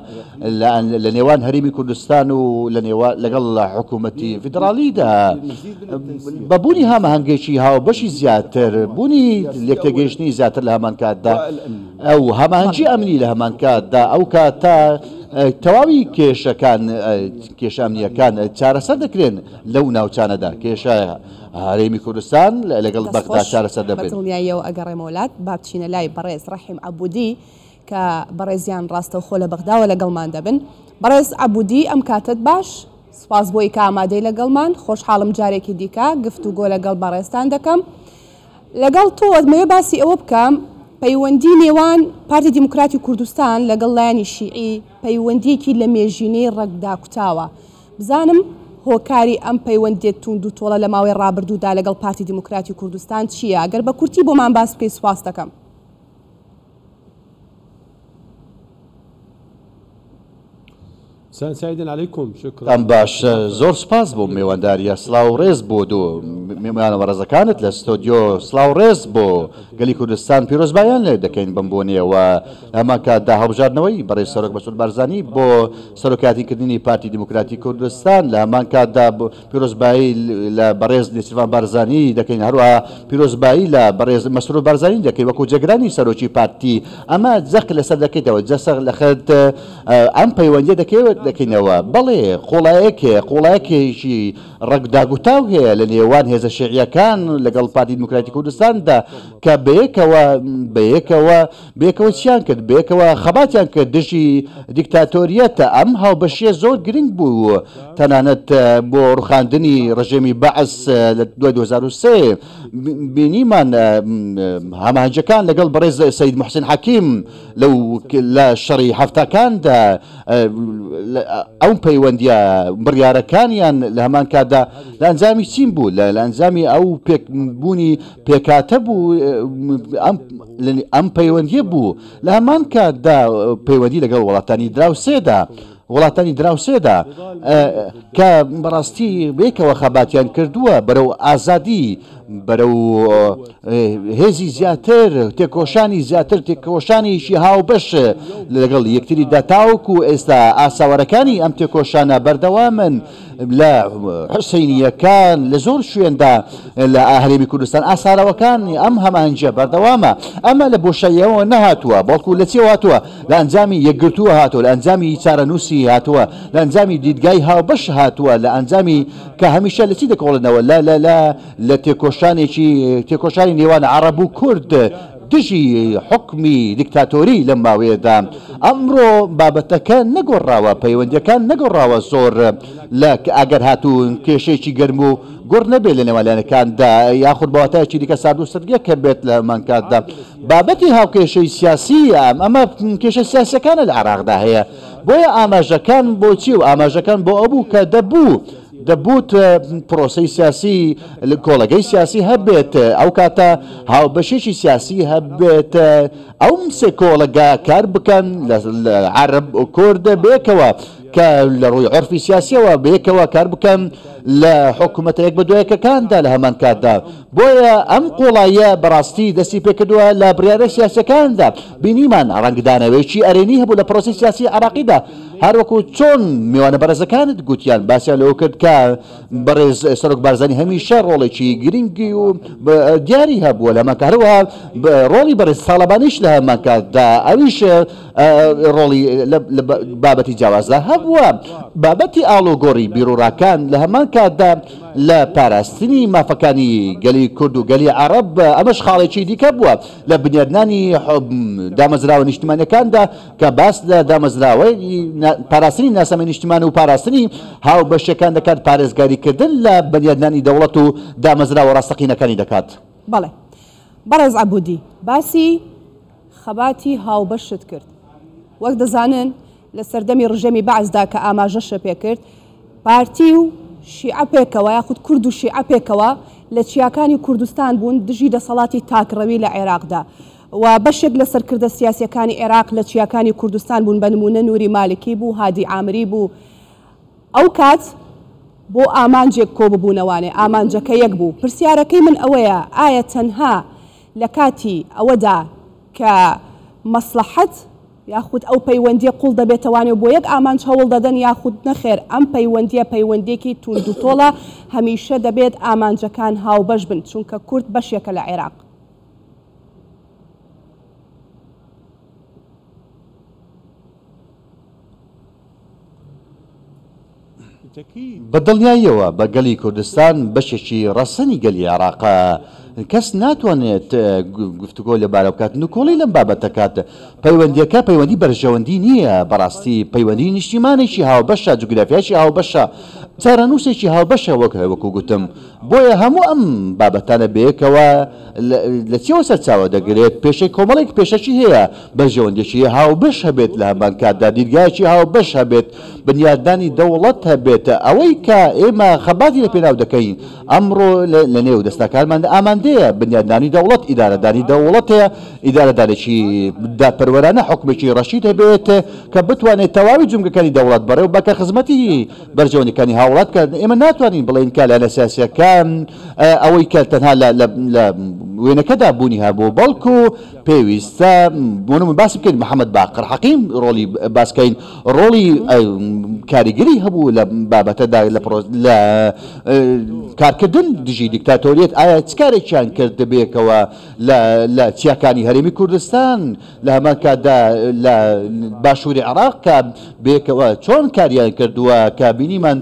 [SPEAKER 2] لە نێوان هەرێمی کوردستان و لە نێوان لەگەڵ حکوومەتی فیدراڵیدا. بە بوونی هەماهەنگێکی هاوبەشی زیاتر، بوونی لێکتێگەیشتنی زیاتر لە هەمان کاتدا، ئەو هەماهەنگی ئەمنی لە هەمان کاتدا، ئەو کاتە تەواوی کێشەکان، کێشە ئەمنییەکان چارەسەر دەکرێن لەو ناوچانەدا. کێشە هەرێمی کوردستان لەگەڵ
[SPEAKER 1] دەست
[SPEAKER 2] بەغدا
[SPEAKER 1] خۆش،
[SPEAKER 2] چارەسەر
[SPEAKER 1] بە
[SPEAKER 2] دەبن.
[SPEAKER 1] دڵنیاییەوە ئەگەڕێمەوە لات، با بچینە لای بەڕێز ڕەحیم عەبودی کە بەڕێزیان ڕاستەوخۆ لە بەغداوە لەگەڵمان دەبن. بەڕێز عەبودی ئەم کاتەت باش، سوپاس بۆی کە ئامادەی لەگەڵمان، خۆشحاڵم جارێکی دیکە گفتوگۆ لەگەڵ بەڕێزتان دەکەم. لەگەڵ تۆ ئەمەوێ باسی ئەوە بکەم پەیوەندی نێوان پارتی دیموکراتی کوردستان لەگەڵ لایەنی شیعی پەیوەندیەکی لە مێژینەی ڕەگداکوتاوە، بزانم هۆکاری ئەم پەیوەندیە توندوتۆڵە لە ماوەی ڕابردوودا لەگەڵ پارتی دیموکراتی کوردستان چییە؟ گەر بە کورتی بۆمان باس بکەی سوپاست دەکەم.
[SPEAKER 2] دەم باش زۆر سوپاس بۆ مێوانداریە سڵاو و ڕێز بۆ دوو میوانە بەڕێزەکانت لە ستۆدیۆ سڵاو ڕێز بۆ گەلی کوردستان پیرۆزبایان لێ دەکەین بەم بۆنەیەوە لە هەمان کاتدا هەڵبژاردنەوەی بەڕێز سەرۆک مەسعود بارزانی بۆ سەرۆکایەتی کردنی پارتی دیموکراتی کوردستان لە هەمان کاتدا پیرۆزبایی لە بەڕێز نێچیرڤان بارزانی دەکەین، هەروەها پیرۆزبایی لە بەڕێز مەسرور بارزانی دەکەین وەکو جێگرانی سەرۆکی پارتی، ئەمە جەخت لەسەر دەکەیتەوە، جەسەخت لەخەت ئەم پەیوەندیە دەکەوێت دەکەینەوە، بەڵێ قوڵایەک هەیە، قوڵایەکێکی ڕەگ داگوتاو هەیە لە نێوان هێزە شیعیەکان لەگەڵ پارتی دیموکراتی کوردستاندا کە بەیەکەوە بەیەکەوە بەیەکەوە چیان کرد؟ بەیەکەوە خەباتیان کرد دژی دیکتاتۆریەت. ئەم هاوبەشییە زۆر گرنگ بوو، تەنانەت بۆ ڕوخاندنی ڕژێمی بەعس لە دوای 2003 بینیمان هەماهەنگیەکان لەگەڵ بەڕێز سەید موحسین حەکیم لەو لە شەڕی حەفتاکاندا ئەو پەیوەندیە بڕیارەکانیان لە هەمان کاتدا لە ئەنجامی چین بوو؟ لە ئەنجامی ئەو پێک بوونی پێکهاتە بوو، ئەم پەیوەندییە بوو، لە هەمان کاتدا پەیوەندی لەگەڵ وڵاتانی دراوسێدا. وڵاتانی دراوسێدا کە بەڕاستی بەیەکەوە خەباتیان کردووە بەرەو ئازادی، بەرەو هێزی زیاتر، تێکۆشانی زیاتر، تێکۆشانێکی هاوبەش لەگەڵ یەکتریدا تاوەکو ئێستا ئاسەوارەکانی ئەم تێکۆشانە بەردەوامن لە حوسەینییەکان لە زۆر شوێندا لە هەرێمی کوردستان ئاسارەوەکانی ئەم هەماهەنگییە بەردەوامە. ئەمە لە بۆشاییەوە نەهاتووە، بەڵکو لە چیەوە هاتووە؟ لە ئەنجامی یەکگرتووە هاتووە، لە ئەنجامی چارەنووسی هاتووە، لە ئەنجامی دیدگای هاوبەش هاتووە، لە ئەنجامی کە هەمیشە لە چی دەکۆڵنەوە؟ لە لە لە لە تێکۆشانێکی تێکۆشانی نێوان عەڕەب و کورد دژی حوکمی دیکتاتۆری لەم ماوەیەدا. ئەمڕۆ بابەتەکە نەگۆڕاوە، پەیوەندییەکان نەگۆڕاوە زۆر لە ئەگەر هاتوو کێشەیەکی گەرم و گوڕ نەبێت لە نێوان لایەنەکاندا یاخود بە واتایەکی دیکە سارد و سڕیەک هەبێت لە هەمان کاتدا. بابەتی هاوکێشەی سیاسی، ئەمە کێشە سیاسیەکانە لە عێراقدا هەیە، بۆیە ئاماژەکان بۆ چی و ئاماژەکان بۆ ئەو بوو کە دەبوو دەبووت پرۆسەی سیاسی کۆڵەگەی سیاسی هەبێت، ئەو کاتە هاوبەشێکی سیاسی هەبێت، ئەو سێ کۆڵەگە کار بکەن لە عەرەب و کورد بەیەکەوە کە لە ڕووی عورفی سیاسیەوە بەیەکەوە کار بکەن لە حکومەتە یەک بەدوایەکەکاندا لە هەمان کاتدا. بۆیە ئەم قوڵاییە بەڕاستی دەستی پێکردووە لە بڕیارە سیاسیەکاندا بینیمان ڕەنگدانەوەیەکی ئەرێنی هەبوو لە پرۆسەی سیاسی عێراقیدا هەروەکو چۆن میوانە بەڕێزەکانت گوتیان باسیان لەوە کرد کە بەڕێز سەرۆک بارزانی هەمیشە ڕۆڵێکی گرنگی و دیاری هەبووە لە هەمان کات هەروەها ڕۆڵی بەڕێز تاڵەبانیش لە هەمان کاتدا ئەویش ڕۆڵی لە بابەتی جیاوازدا هەبووە بابەتی ئاڵوگۆڕی بیروڕاکان لە هەمان کاتدا لە پاراستنی مافەکانی گەلی کورد و گەلی عەڕەب، ئەمەش خاڵێکی دیکە بووە لە بنیادنانی دامەزراوە نیشتمانیەکاندا کە باس لە دامەزراوەی پاراستنی ناسنامەی نیشتمان و پاراستنی هاوبەشیەکان دەکات، پارێزگاریکردن لە بنیادنانی دەوڵەت و دامەزراوە ڕاستەقینەکانی دەکات.
[SPEAKER 1] بەڵێ بەڕێز عەبودی، باسی خەباتی هاوبەشت کرد، وەک دەزانن لە سەردەمی ڕژێمی بەعسدا کە ئاماژەشە پێکرد، پارتی و شیعە پێکەوە یاخود کورد و شیعە پێکەوە لە چیاکانی کوردستان بوون دژی دەسەڵاتی تاکڕەوی لە عێراقدا و بەشێک لە سەرکردە سیاسیەکانی عێراق لە چیاکانی کوردستان بوون بە نموونە نوری مالکی بوو، هادی عامری بوو. ئەو کات بۆ ئامانجێک کۆببوونەوانێ ئامانجەکە یەک بوو. پرسیارەکەی من ئەوەیە ئایا تەنها لە کاتی ئەوەدا کە مەسڵەحەت یاخود ئەو پەیوەندیە قوڵ دەبێتەوانێ و بۆ یەک ئامانج هەوڵ دەدەن یاخود نەخێر ئەم پەیوەندیە پەیوەندیەکی توندوتۆڵە هەمیشە دەبێت ئامانجەکان هاوبەش بن چونکە کورد بەشێکە لە عێراق.
[SPEAKER 2] بە دڵنیاییەوە بە گەلی کوردستان بەشێکی ڕەسەنی گەلی عێراقە، کەس ناتوانێت گفتوگۆ لەبارە بکات، نکۆڵی لەم بابەتە کات، پەیوەندییەکە پەیوەندی بەرژەوەندی نییە، بەڕاستی پەیوەندی نیشتیمانێکی هاوبەشە، جوگرافیایەکی هاوبەشە، چارەنووسێکی هاوبەشە وەک وەکو گوتم، بۆیە هەموو ئەم بابەتانە بەیەکەوە لە چیەوە سەرچاوە دەگرێت، پێشەی کۆمەڵێک پێشەکی هەیە، بەرژەوەندیەکی هاوبەش هەبێت لە هەمان کاتدا دیدگایەکی هاوبەش هەبێت، بنیادنانی دەوڵەت هەبێت، ئەوەی کە ئێمە خەباتی لە پێناو دەکەین ئەمڕۆ لە نێو دەستاکارماندا ئامادەیە، بنیادنانی دەوڵەت، ئیدارەدانی دەوڵەت هەیە، ئیدارەدانێکی دادپەروەرانە، حوکمێکی ڕەشید هەبێت کە بتوانێت تەواوی جومگەکانی دەوڵەت بەڕێوە ببات کە خزمەتی بەرژەوەندیەکانی هاوڵات بکات، ئێمە ناتوانین بڵێین کە لایەنە سیاسیەکان ئەوەی کە تەنها لە وێنەکەدا بوونی هەبوو، بەڵکو پێویستە بۆ نموونە باسی بکەین محەمەد باقر حەکیم ڕۆڵی باس کەین ڕۆڵی کاریگەری هەبوو لە بابەتەدا لە لە کارکردن دژی دیکتاتۆریەت ئایا چ کارێکیان کرد بەیەکەوە لە لە چیاکانی هەرێمی کوردستان لە هەمان کاتدا لە باشووری عێراق کە بەیەکەوە چۆن کاریان کردووە کە بینیمان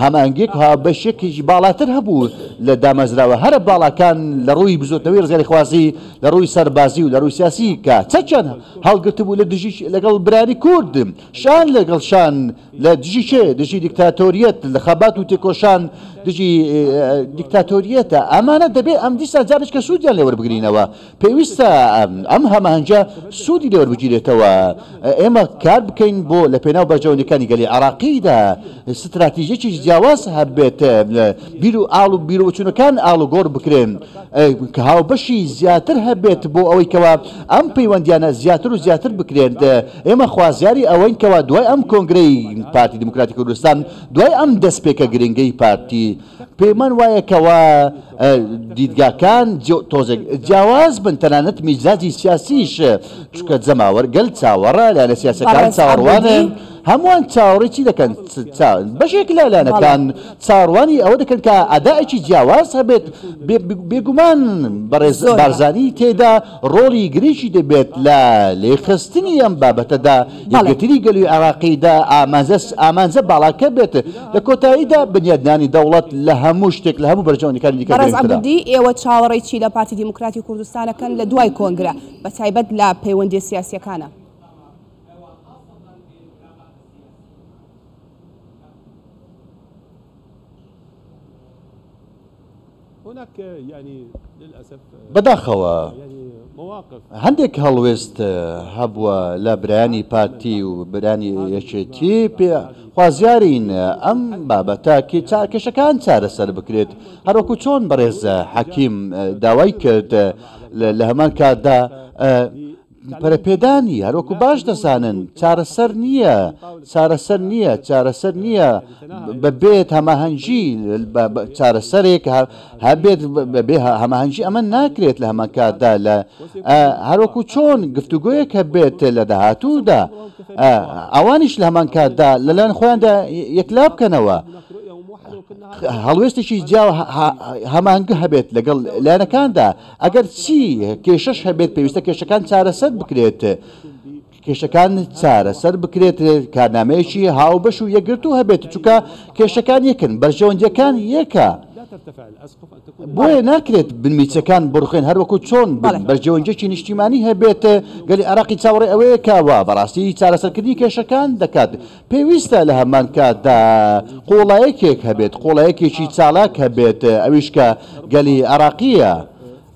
[SPEAKER 2] هەماهەنگیەک هاوبەشیەکیش باڵاتر هەبوو لە دامەزراوە هەرە باڵاکان لە ڕووی بزوتنەوەی ڕزگاریخوازی لە ڕووی سەربازی و لە ڕووی سیاسی کە چەکیان هەڵگرتبوو لە دژی لەگەڵ برایانی کورد شان لەگەڵ شان لە دژی کێ؟ دژی دیکتاتۆریەت لە خەبات و تێکۆشان دژی دیکتاتۆریەتە، ئەمانە دەبێت ئەم دیسان جارێکە سوودیان لێ وەربگرینەوە، پێویستە ئەم هەماهەنگیە سوودی لێ وەربگیرێتەوە، ئێمە کار بکەین بۆ لە پێناو بەرژەوەندیەکانی گەلی عێراقیدا ستراتیژێکی جیاواز هەبێت، بیر و ئاڵ و بیروبۆچوونەکان ئاڵوگۆڕ بکرێن، کە هاوبەشی زیاتر هەبێت بۆ ئەوەی کەوا ئەم پەیوەندیانە زیاتر و زیاتر بکرێن. ئێمە خوازیاری ئەوەین کەوا دوای ئەم کۆنگرەی پارتی دیموکراتی کوردستان، دوای ئەم دەستپێکە گرنگەی پارتی، پێمان وایە کەوا دیدگاکان تۆزێک جیاواز بن، تەنانەت میزاجی سیاسیش، چونکە جەماوەر، گەل چاوەڕە، لایەنە سیاسیەکان
[SPEAKER 1] بەڕێز
[SPEAKER 2] چاوەڕوانن،
[SPEAKER 1] عەبودی.
[SPEAKER 2] هەمووان چاوەڕێی چی دەکەن؟ بەشێک لە لایەنەکان چاوەڕوانی ئەوە دەکەن کە ئەدائێکی جیاواز هەبێت، بێگومان بەڕێز
[SPEAKER 1] زۆر باش.
[SPEAKER 2] بارزانی تێیدا ڕۆڵی گرنگی دەبێت لە لێخستنی ئەم بابەتەدا،
[SPEAKER 1] بەڵێ.
[SPEAKER 2] یەکگرتنی گەلی عێراقیدا ئامانجە ئامانجە باڵاکە بێت، لە کۆتاییدا بنیادنانی دەوڵەت لە هەموو شتێک لە هەموو بەرژەوەندیەکانی دیکە
[SPEAKER 1] بەڕێز
[SPEAKER 2] گرنگترە.
[SPEAKER 1] عەبودی، ئێوە چاوەڕێی چی لە پارتی دیموکراتی کوردستان ئەکەن لە دوای کۆنگرە، بە تایبەت لە پەیوەندیە سیاسیەکانە؟
[SPEAKER 2] بەداخەوە هەندێک هەڵوێست هەبووە لە برایانی پارتی و برایانی یەکێتی پێ خوازیارین ئەم بابەتە کێشەکان چارەسەر بکرێت هەروەکو چۆن بەڕێز حەکیم داوای کرد لە هەمان کاتدا پەرەپێدانی، هەروەکو باش دەزانن، چارەسەر نییە، چارەسەر نییە، چارەسەر نییە بەبێت هەماهەنگی، چارەسەرێک هەبێت بەبێ هەماهەنگی ئەمە ناکرێت لە هەمان کاتدا لە هەروەکو چۆن گفتوگۆیەک هەبێت لە داهاتوودا ئەوانیش لە هەمان کاتدا لەلایەن خۆیاندا یەکلا بکەنەوە. هەڵوێستێکی جیا هەماهەنگ هەبێت لەگەڵ لایەنەکاندا ئەگەر چی کێشەش هەبێت پێویستە کێشەکان چارەسەر بکرێت کێشەکان چارەسەر بکرێت کارنامەیەکی هاوبەش و یەکگرتوو هەبێت چونکە کێشەکان یەکن بەرژەوەندیەکان یەکە بۆیە ناکرێت بنمیچەکان بڕخێن هەروەکو چۆن بەرژەوەندیەکی نیشتیمانی هەبێت گەلی عێراقی چاوەڕێ ئەوەیە کەوا بەڕاستی چارەسەرکردنی کێشەکان دەکات پێویستە لە هەمان کاتدا قوڵایەکێک هەبێت، قوڵایەکێکی چالاک هەبێت، ئەویش کە گەلی عێراقییە.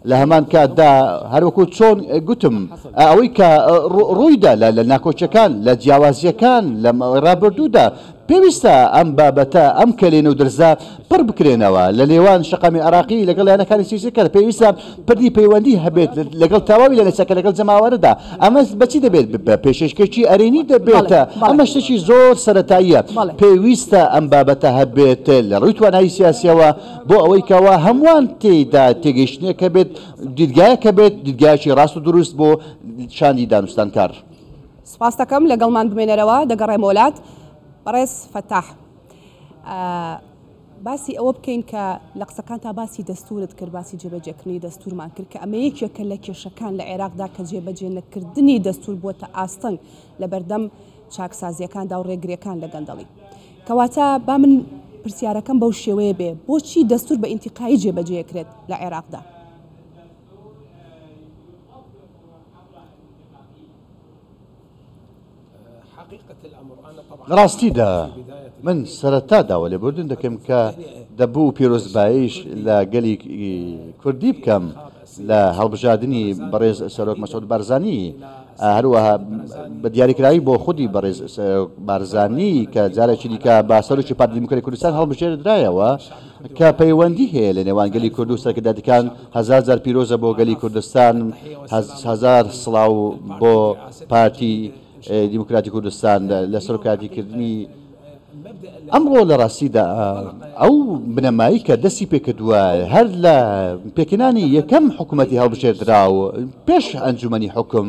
[SPEAKER 2] لە هەمان کاتدا هەروەکو چۆن گوتم، ئەوەی کە ڕوویدا لە ناکۆکییەکان، لە جیاوازییەکان لە ڕابردوودا، پێویستە ئەم بابەتە، ئەم کەلێن و درزە پڕ بکرێنەوە لە نێوان شەقامی عێراقی لەگەڵ لایەنەکانی سیاسی کە پێویستە پردی پەیوەندی هەبێت لەگەڵ تەواوی لایەنە سیاسیەکان لەگەڵ جەماوەردا ئەمە بەچی دەبێت بە پێشێشکێکی ئەرێنی دەبێت ئەمە شتێکی زۆر سەرەتاییە پێویستە ئەم بابەتە هەبێت لە ڕووی توانایی سیاسیەوە بۆ ئەوەی کەوا هەمووان تێیدا تێگەیشتنێک هەبێت دیدگایەک هەبێت دیدگایەکی ڕاست و دروست بۆ شاندی دانوستانکار.
[SPEAKER 1] سپاست دەکەم لەگەڵمان بمێنەرەوە دەگەڕێمەوە لات بەڕێز فەتاح. باسی ئەوە بکەین کە لە قسەکانتا باسی دەستورت کرد، باسی جێبەجێکردنی دەستورمان کرد کە ئەمە یەکێکە لە کێشەکان لە عێراقدا کە جێبەجێ نەکردنی دەستور بووەتە ئاستەنگ لە بەردەم چاکسازیەکاندا و ڕێگریەکان لە گەندەڵی. کەواتە با من پرسیارەکەم بەو شێوەیە بێ بۆچی دەستور بە ئینتیقایی جێبەجێکرێت لە عێراقدا؟
[SPEAKER 2] لە ڕاستیدا من سەرەتا داوا لێبوردن دەکەم کە دەبوو پیرۆزباییش لە گەلی کوردی بکەم لە هەڵبژاردنی بەڕێز سەرۆک مەسعود بارزانی هەروەها بە دیاریکراوی بۆ خودی بەڕێز سەرۆک بارزانی کە جارێکی دیکە بە سەرۆکی پارتی دیموکراتی کوردستان هەڵبژێردرایەوە کە پەیوەندی هەیە لە نێوان گەلی کورد و سەرکردایەتیەکان هەزار جار پیرۆزە بۆ گەلی کوردستان هەزار سڵاو بۆ پارتی دیموکراتی کوردستان لە سەرۆکایەتیکردنی ئەمڕۆ لە ڕاستیدا ئەو بنەمایی کە دەستی پێکردووە هەر لە پێکهێنانی یەکەم حکوومەتی هەڵبژێردراو پێش ئەنجومەنی حکوم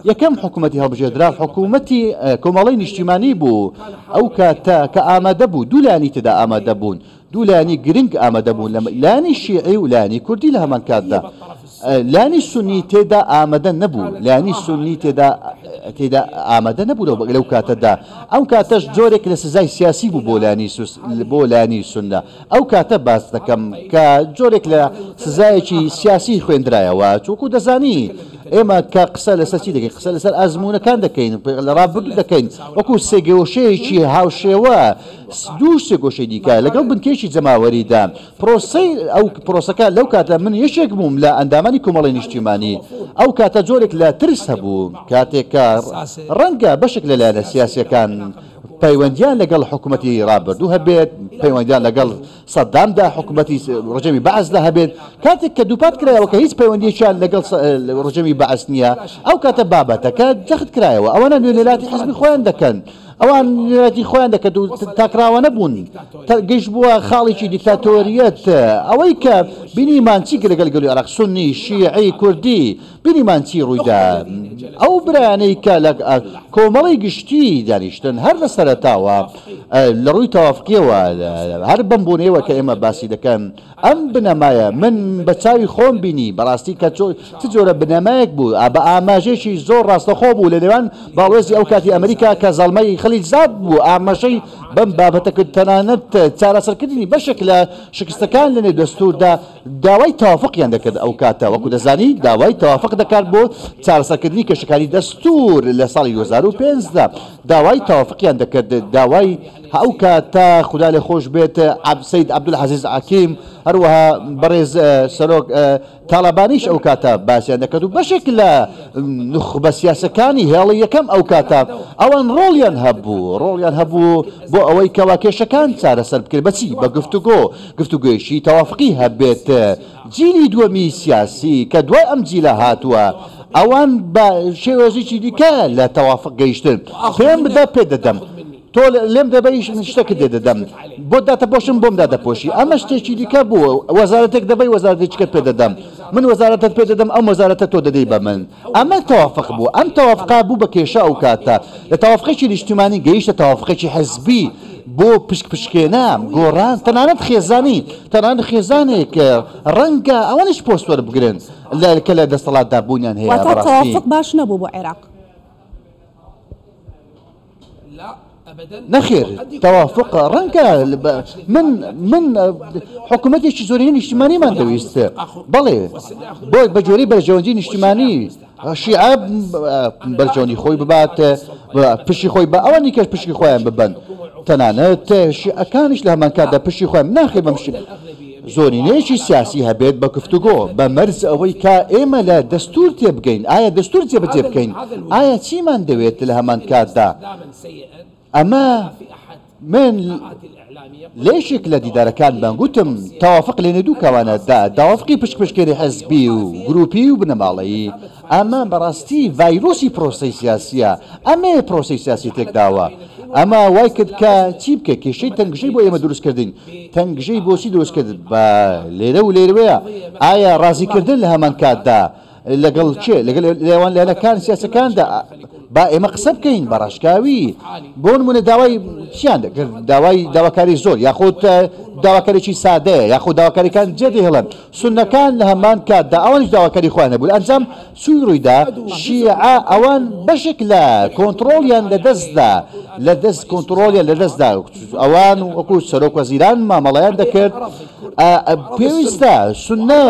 [SPEAKER 2] یەکەم حکوومەتی هەڵبژێردراو حکوومەتی کۆمەڵەی نیشتیمانی بوو ئەو کاتە کە ئامادە بوو دوو لایەنی تێدا ئامادە بوون دوو لایەنی گرنگ ئامادە بوون لە لایەنی شیعی و لایەنی کوردی لە هەمان کاتدا لایەنی سونی تێدا ئامادە نەبوو لایەنی سونی تێدا تێدا ئامادە نەبوو لەو کاتەدا ئەم کاتەش جۆرێک لە سزای سیاسی بوو بۆ لایەنی بۆ لایەنی سونە ئەو کاتە باس دەکەم کە جۆرێک لە سزایەکی سیاسی خوێندرایەوە چوکو دەزانی. ئێمە کە قسە لەسەر چی دەکەین؟ قسە لەسەر ئەزموونەکان دەکەین، لە ڕابردوو دەکەین، وەکو سێگۆشەیەکی هاوشێوە، دوو سێگۆشەی دیکە لەگەڵ بنکەیەکی جەماوەریدا. پرۆسەی ئەو پرۆسەکە لەو کاتە من یەکێک بووم لە ئەندامانی کۆمەڵی نیشتیمانی، ئەو کاتە جۆرێک لە ترس هەبوو کاتێک کە ڕەنگە بەشێک لە لایەنە سیاسییەکان پەیوەندییان لەگەڵ حکومەتی ڕابردوو هەبێت، پەیوەندییان لەگەڵ سەدامدا، حکومەتی ڕژێمی بەعسدا هەبێت، کاتێک کە دووپات کرایەوە کە هیچ پەیوەندییەکیان لەگەڵ ڕژێمی بەعس نییە، ئەو کاتە بابەتەکە جەخت کرایەوە، ئەوانە نوێنەراتی حزبی خۆیان دەکەن. ئەوان نوێنەرایەتی خۆیان دەکرد و تاکڕاوانە بوون، گەیشتبووە خاڵێکی دیکتاتۆریەت. ئەوەی کە بینیمان چی کرد لەگەڵ گەلی عێراق، سوننی، شیعی، کوردی، بینیمان چی ڕوویدا. ئەو برایانەی کە لە کۆمەڵی گشتی دانیشتن هەر لە سەرەتاوە لە ڕووی تەوافقییەوە هەر بەم بۆنەیەوە کە ئێمە باسی دەکەن، ئەم بنەمایە من بە چاوی خۆم بینی بەڕاستی کە چ جۆرە بنەمایەک بوو بە ئاماژەیەکی زۆر ڕاستەخۆ بوو لە نێوان باڵوێزی ئەو کاتی ئەمریکا کە زەڵمەی خەلیجزاد بوو ئاماژەی بەم بابەتە کرد تەنانەت چارەسەرکردنی بەشێک لە شکستەکان لە نێو دەستووردا داوای تەوافقیان دەکرد ئەو کاتە وەکو دەزانی داوای تەوافق دەکات بۆ چارەسەرکردنی کێشەکانی دەستوور لە ساڵی 2005 دا داوای تەوافقیان دەکرد داوای ئەو کاتە خودا لێ خۆش بێت سەید عەبدولعەزیز حەکیم هەروەها بەڕێز سەرۆک تاڵەبانیش ئەو کاتە باسیان دەکرد و بەشێک لە نوخبە سیاسەکانی هێڵی یەکەم ئەو کاتە ئەوان ڕۆڵیان هەبوو ڕۆڵیان هەبوو بۆ ئەوەی کەوا کێشەکان چارەسەر بکرێت بەچی بە گفتوگۆ گفتوگۆیەکی تەوافقی هەبێت جیلی دووەمی سیاسی کە دوای ئەم جیلە هاتووە ئەوان بە شێوازێکی دیکە لە تەوافق گەیشتن پێم بدە پێت دەدەم تۆ لێم دەبەی شتەکت لێ دەدەم بۆت داتەپۆشم بۆم دادەپۆشی ئەمە شتێکی دیکە بوو وەزارەتێک دەبەی وەزارەتێکیکەت پێ دەدەم من وەزارەتت پێ دەدەم ئەم وەزارەتە تۆ دەدەی بە من ئەمە تەوافق بوو ئەم تەوافقە بوو بە کێشە ئەو کاتە لە تەوافقێکی نیشتیمانی گەیشتە تەوافقێکی حزبی بۆ پشک پشکێنە گۆڕان تەنانەت خێزانی تەنانەت خێزانێک ڕەنگە ئەوانیش پۆست وەربگرن لە کە لە دەسەڵاتدا بوونیان هەیە
[SPEAKER 1] واتە
[SPEAKER 2] بەڕاستی
[SPEAKER 1] تەوافق باش نەبوو بۆ عێراق.
[SPEAKER 2] نەخێر تەوافق ڕەنگە من من حکوومەتێکی زۆرینە نیشتیمانیمان دەویست بەڵێ بۆ بە جۆری بەرژەوەندی نیشتیمانی شیعە بەرژەوەندی خۆی ببات پشتی خۆی بە ئەوانی کەش پشتی خۆیان ببن تەنانەت شیعەکانیش لە هەمان کاتدا پشتی خۆیان ناخێ بەم زۆرینەیەکی سیاسی هەبێت بە گفتوگۆ، بە مەرج ئەوەی کە ئێمە لە دەستوور تێبگەین، ئایا دەستوور جێبەجێ بکەین، ئایا چیمان دەوێت لە هەمان کاتدا؟ ئەمە من لە یەکێک لە دیدارەکانمان گوتم، تەوافق لە نێو دوو کەوانەدا، تەوافقی پشکپشکێنی حزبی و گروپی و بنەماڵەیی، ئەمە بەڕاستی ڤایرۆسی پرۆسەی سیاسییە، ئەمەیە پرۆسەی سیاسی تێکداوە، ئەمە وای کرد کە چی بکەین، کێشەی تەنگژەی بۆ ئێمە دروست کردین، تەنگژەی بۆچی دروست کرد بە لێرە و لێروەیە، ئایا ڕازیکردن لە هەمان کاتدا لەگەڵ کێ، لەگەڵ لێوان لایەنەکان سیاسەکاندا، با ئێمە قسە بکەین بە ڕاشکاوی، بۆ نمونە داوای چیان دەکرد، داوای داواکاری زۆر یاخود داواکاریی سادەیە یاخود داواکاریەکان جێدەهێڵن، سوننەکان لە هەمان کاتدا ئەوانیش داواکاری خۆیان هەبوو، لە ئەنجام چووی ڕوویدا شیعە ئەوان بەشێک لە کۆنتڕۆڵیان لەدەستدا لە دەست کۆنتڕۆڵیان لەدەستدا ئەوان وەکو سەرۆک وەزیران مامەڵەیان دەکرد پێویستە سوننە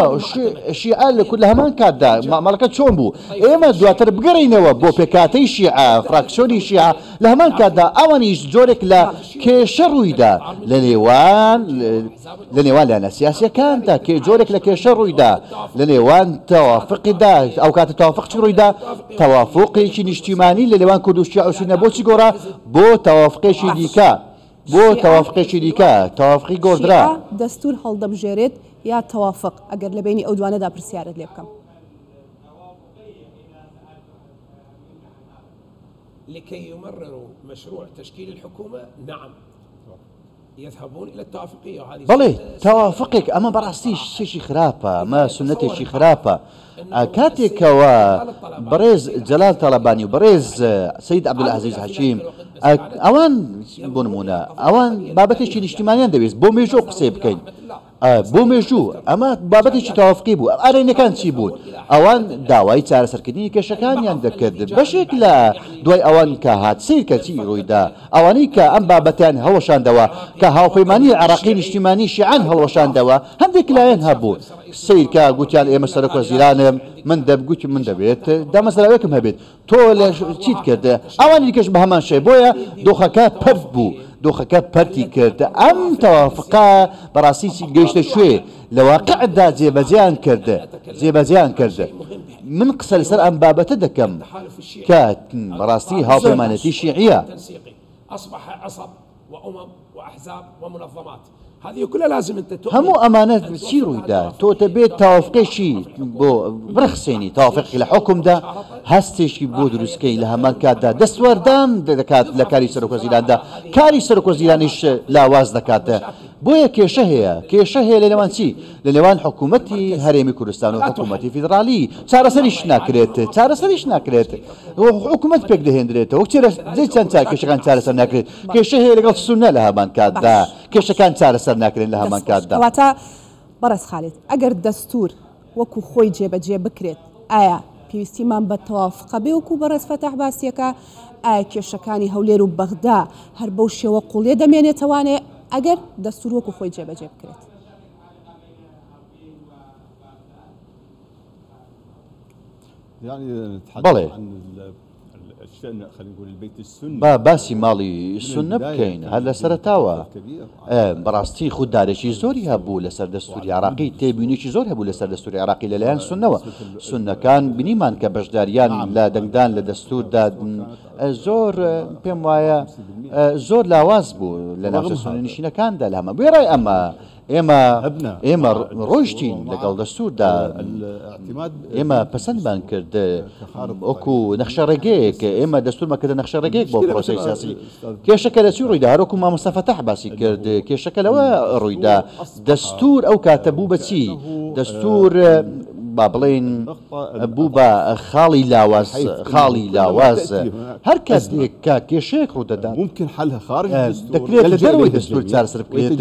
[SPEAKER 2] شیعە لە لە هەمان کاتدا مامەڵەکە چۆن بوو ئێمە دواتر بگەڕێینەوە بۆ پێکهاتەی شیعە فراکسیۆنی شیعە لە هەمان کاتدا ئەوانیش جۆرێک لە کێشە ڕوویدا لە نێوان لە نێوان لایەنە سیاسیەکاندا کێ جۆرێک لە کێشە ڕوویدا لە نێوان تەوافقیدا ئەو کاتە تەوافق چی ڕوویدا تەوافقێکی نیشتیمانی لە نێوان کورد و شیعە و سوننە بۆچی گۆڕا بۆ تەوافقێکی دیکە بۆ تەوافقێکی دیکە تەوافقی گۆڕدرا.
[SPEAKER 1] شیعە دەستوور هەڵدەبژێرێت یا تەوافق ئەگەر لە بەینی ئەو دوانەدا پرسیارت لێ بکەم؟
[SPEAKER 3] لكي يمرروا مشروع تشكيل الحكومة نعم يذهبون إلى التوافقية وهذه
[SPEAKER 2] بەڵێ تەوافقێک ئەمە بەڕاستی شتێکی خراپە ئەمە سونەتێکی خراپە کاتێکەوە بەڕێز جەلال تاڵەبانی و بەڕێز سید عەبدولعەزیز حەکیم ئەوان بۆ نمونە ئەوان بابەتێکی نیشتیمانیان دەویست بۆ مێژوو قسەی بکەین بۆ مێژوو، ئەمە بابەتێکی تەوافقی بوو، ئارێنەکان چی بوون؟ ئەوان داوای چارەسەرکردنی کێشەکانیان دەکرد، بەشێک لە دوای ئەوان کە هات سەیر کە چی ڕوویدا، ئەوانەی کە ئەم بابەتەیان هەڵوەشاندەوە، کە هاوپەیمانی عێراقی نیشتیمانی شیعان هەڵوەشاندەوە، هەندێک لایەن هەبوو. سەیرکە گوتیان ئێمە سەرۆک وەزیرانم من دەب گوتی من دەبێت دامەزراوێکم هەبێت تۆ لە چیت کرد ئەوانی دیکەش بە هەمان شێ بۆیە دۆخەکە پەرت بوو دۆخەکە پەرتی کرد ئەم تەوافقە بەڕاستی گەیشتە کوێ لە واقعدا جێبەجێیان کرد جێبەجێیان کرد من قسە لەسەر ئەم بابەتە دەکەم کە بەڕاستی هاوپەیمانێتی شیعیە. هەموو ئەمانە چی ڕوویدا؟ تۆ دەبێت تەوافقێکی بۆ بڕەخسێنی، تەوافقێکی لە حوکمدا هەستێکی بۆ دروستکەی، لە هەمان کاتدا دەستوەردان دەکات لە کاری سەرۆکوەزیراندا، کاری سەرۆکوەزیرانیش لاواز دەکات. بۆیە کێشە هەیە، کێشە هەیە لە نێوان چی؟ لە نێوان حکوومەتی هەرێمی کوردستان و حکوومەتی فیدراڵی. چارەسەریش ناکرێت، چارەسەریش ناکرێت. حکوومەت پێکدەهێندرێتەوە، چەند کێشەکان چارەسەر ناکرێت. کێشە هەیە لەگەڵ سوننە لە هەمان کاتدا. کێشەکان چارەسەر ناکرێن لە هەمان کاتدا.
[SPEAKER 1] کەواتە بەڕێز خالید ئەگەر دەستوور وەکو خۆی جێبەجێ بکرێت ئایا پێویستیمان بە تەوافقە بێ وەکو بەڕێز فەتاح باسیەکە؟ ئایا کێشەکانی هەولێر و بەغدا هەر بەو شێوە قوڵیە دەمێنێتەوانێ ئەگەر دەستوور وەکو خۆی جێبەجێ بکرێت؟
[SPEAKER 2] بەڵێ. با باسی ماڵی سوننە بکەین، هەر لە سەرەتاوە بەڕاستی خوددارێکی زۆری هەبوو لەسەر دەستووری عێراقی، تێبینیی زۆر هەبوو لەسەر دەستووری عێراقی لەلایەن سوننەوە. سوننەکان بینیمان کە بەشدارییان لە دەنگدان لە دەستووردا زۆر پێم وایە زۆر لاواز بوو لە ناوچە سوننەنشینەکاندا لە هەمان وێڕای ئەمە ئێمە ئێمە ڕۆیشتین لەگەڵ دەستووردا، ئێمە پەسەندمان کرد وەکو نەخشە ڕێگەیەک، ئێمە دەستوورمان کردە نەخشە ڕێگەیەک بۆ پرۆسەی سیاسی. کێشەکە لە چی ڕوویدا؟ هەروەکو مامۆستا فەتاح باسی کرد، کێشەکە لەوە ڕوویدا دەستوور ئەو کاتە بوو بە چی؟ دەستوور با بڵێین بوو بە خاڵی لاواز، خاڵی لاواز. هەر کاتێک کە کێشەیەک ڕوودەدات، دەکرێت لە دەرەوەی دەستوور چارەسەر بکرێت،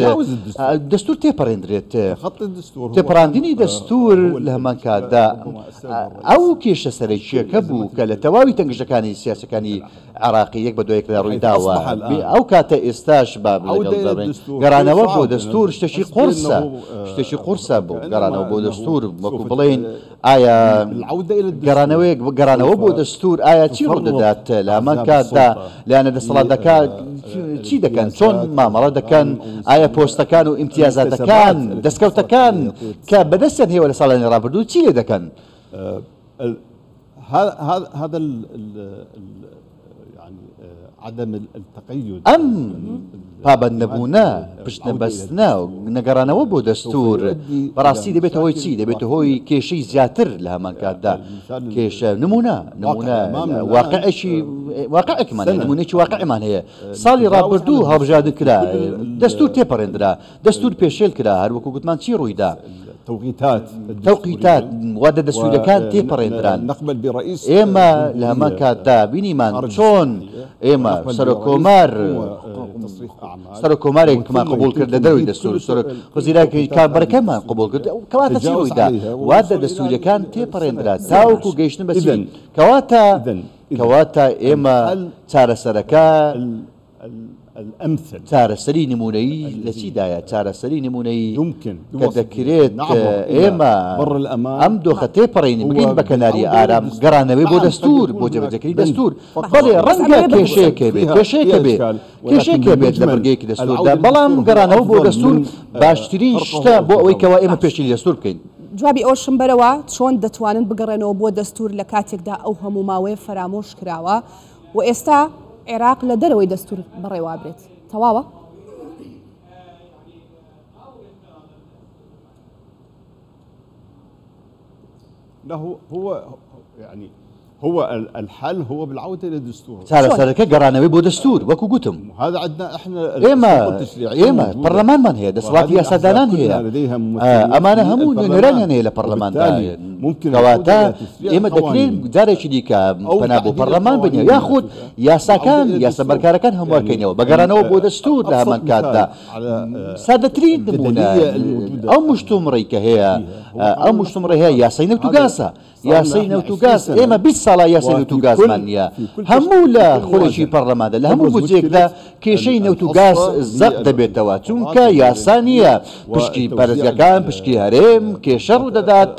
[SPEAKER 2] دەستوور تێپەڕێندرێت. تێپەڕاندنی دەستوور لە هەمان کاتدا ئەو کێشە سەرەکییەکە بوو کە لە تەواوی تەنگژەکانی سیاسیەکانی عێراقی یەک بە دوای یەکدا ڕووی داوە. ئەو کاتە ئێستاش با لەگەڵ دەڵێن گەڕانەوە بۆ دەستوور شتێکی قورسە، شتێکی قورسە بۆ گەڕانەوە بۆ دەستوور، وەکو بڵێین ئایا گەڕانەوەیەک گەڕانەوە بۆ دەستوور ئایا چی ڕوودەدات لە هەمان کاتدا لایەنە دەسەڵاتەکان چی دەکەن چۆن مامەڵە دەکەن ئایا پۆستەکان و ئیمتیازاتەکان دەستکەوتەکان کە بەدەستیان هەیە لە ساڵانی ڕابردوو چی لێ دەکەن؟
[SPEAKER 4] هذا يعني عدم التقيد
[SPEAKER 2] ئەم پابەندنەبوونە، پشتنەبەستنە و نەگەڕانەوە بۆ دەستوور بەڕاستی دەبێتە هۆی چی؟ دەبێتە هۆی کێشەی زیاتر لە هەمان کاتدا کێشە نمونە نمونە واقعێکی واقعێکمان هەیە نمونەیەکی واقعمان هەیە ساڵی ڕابردوو هەڵبژاردن کرا دەستوور تێپەڕێندرا دەستوور پێشێل کرا هەروەکو گوتمان چی ڕوویدا؟ تەوقیتات وادە دەستووریەکان تێپەڕێندران ئێمە لە هەمان کاتدا بینیمان چۆن ئێمە سەرۆک کۆمار سەرۆک کۆمارێکمان قبوڵ کرد لە دەرەوەی دەستوور سەرۆک وەزیرانێکی کاربەرەکەمان قبوڵ کرد کەواتە چی ڕوویدا وادە دەستووریەکان تێپەڕێندرا تاوەکو گەیشتن بە چی کەواتە کەواتە ئێمە چارەسەرەکە چارەسەری نموونەیی لە چیدایە؟ چارەسەری نموونەیی کە دەکرێت ئێمە ئەم دۆخە تێپەڕێنین، بگەین بە کەناری ئارام، گەڕانەوەی بۆ دەستوور، بۆ جێبەجێکردنی دەستوور. بەڵێ ڕەنگە کێشەیەک هەبێت، کێشەیەک هەبێت، کێشەیەک هەبێت لە بڕگەیەکی دەستووردا، بەڵام گەڕانەوە بۆ دەستوور باشترین شتە بۆ ئەوەی کەوا ئێمە پێشی دەستوور بکەین.
[SPEAKER 1] جوابی ئەوەشم بەرەوە، چۆن دەتوانن بگەڕێنەوە بۆ دەستوور لە کاتێکدا ئەو هەموو ماوەیە فەرامۆش کراوە؟ و ئێستا عێراق لە دەرەوەی دەستور بەڕێوابرێت تەواوە؟
[SPEAKER 4] لا هو هو يعني هو الحل هو بالعودة إلى الدستور
[SPEAKER 2] چارەسەرەکە گەڕانەوەی بۆ دەستور وەکو گوتم
[SPEAKER 4] هذا عندنا احنا
[SPEAKER 2] ئێمە ئێمە پەرلەمانمان هەیە دەسەڵاتی یاسادانان هەیە ئەمانە هەموو نوێنەرانیان هەیە لە پەرلەماندا. کەواتە ئێمە دەکرێت جارێکی دیکە پەنا بۆ پەرلەمان بنێ یاخود یاساکان یاسا بەرکارەکان هەموارکەینەوە بەگەڕانەوە بۆ دەستور لە هەمان کاتدا. سادەترین نمونە ئەو مشتومڕەی کە هەیە، ئەو مشتومڕەی هەیە یاسای نەوت و گازە. یاسای نەوت و گاز، ئێمە 20 ساڵە یاسای نەوت و گازمان نییە. هەموو لە خولێکی پەرلەماندا، لە هەموو بودجەیەکدا کێشەی نەوت و گاز زەق دەبێتەوە، چونکە یاسا نییە. پشکی پارێزگاکان، پشکی هەرێم، کێشە ڕوودەدات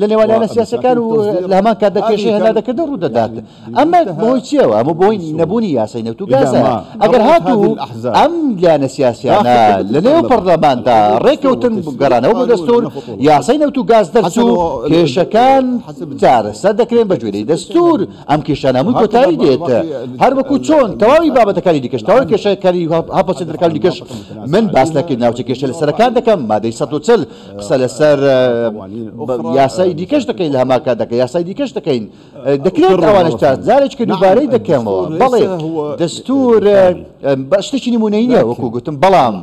[SPEAKER 2] لە نێوان لایەنە سیاسییەکان و لە هەمان کاتدا کێشەی هەناردەکردن ڕوودەدات. ئەمە بەهۆی چییەوە؟ ئەمە بەهۆی نەبوونی یاسای نەوت و گازە. ئەگەر هاتوو ئەم لایەنە سیاسیانە لەنێو پەرلەماندا ڕێککەوتن گەڕانەوە بۆ دەستوور، یاسای نەوت و گاز دەرچوو، کێشەکان چارەسەر دەکرێن بە گوێرەی دەستوور، ئەم کێشانە هەمووی کۆتایی دێت. هەر وەکو چۆن تەواوی بابەتەکانی دیکەش، تەواوی کێشەکانی هەڵپەسێردراوەکانی دیکەش، من باس لە ناوچە کێشە لەسەرەکان دەکەم، مادەی 140 قسە لەسەر یاسای دیکەش دەکەین، لە هەمان کاتدا کە یاسای دیکەش دەکەین، دەکرێت ئەوانەش تا جارێک کە دووبارەی دەکەمەوە. بەڵێ دەستور شتێکی نمونەی نییە وەکو گوتم، بەڵام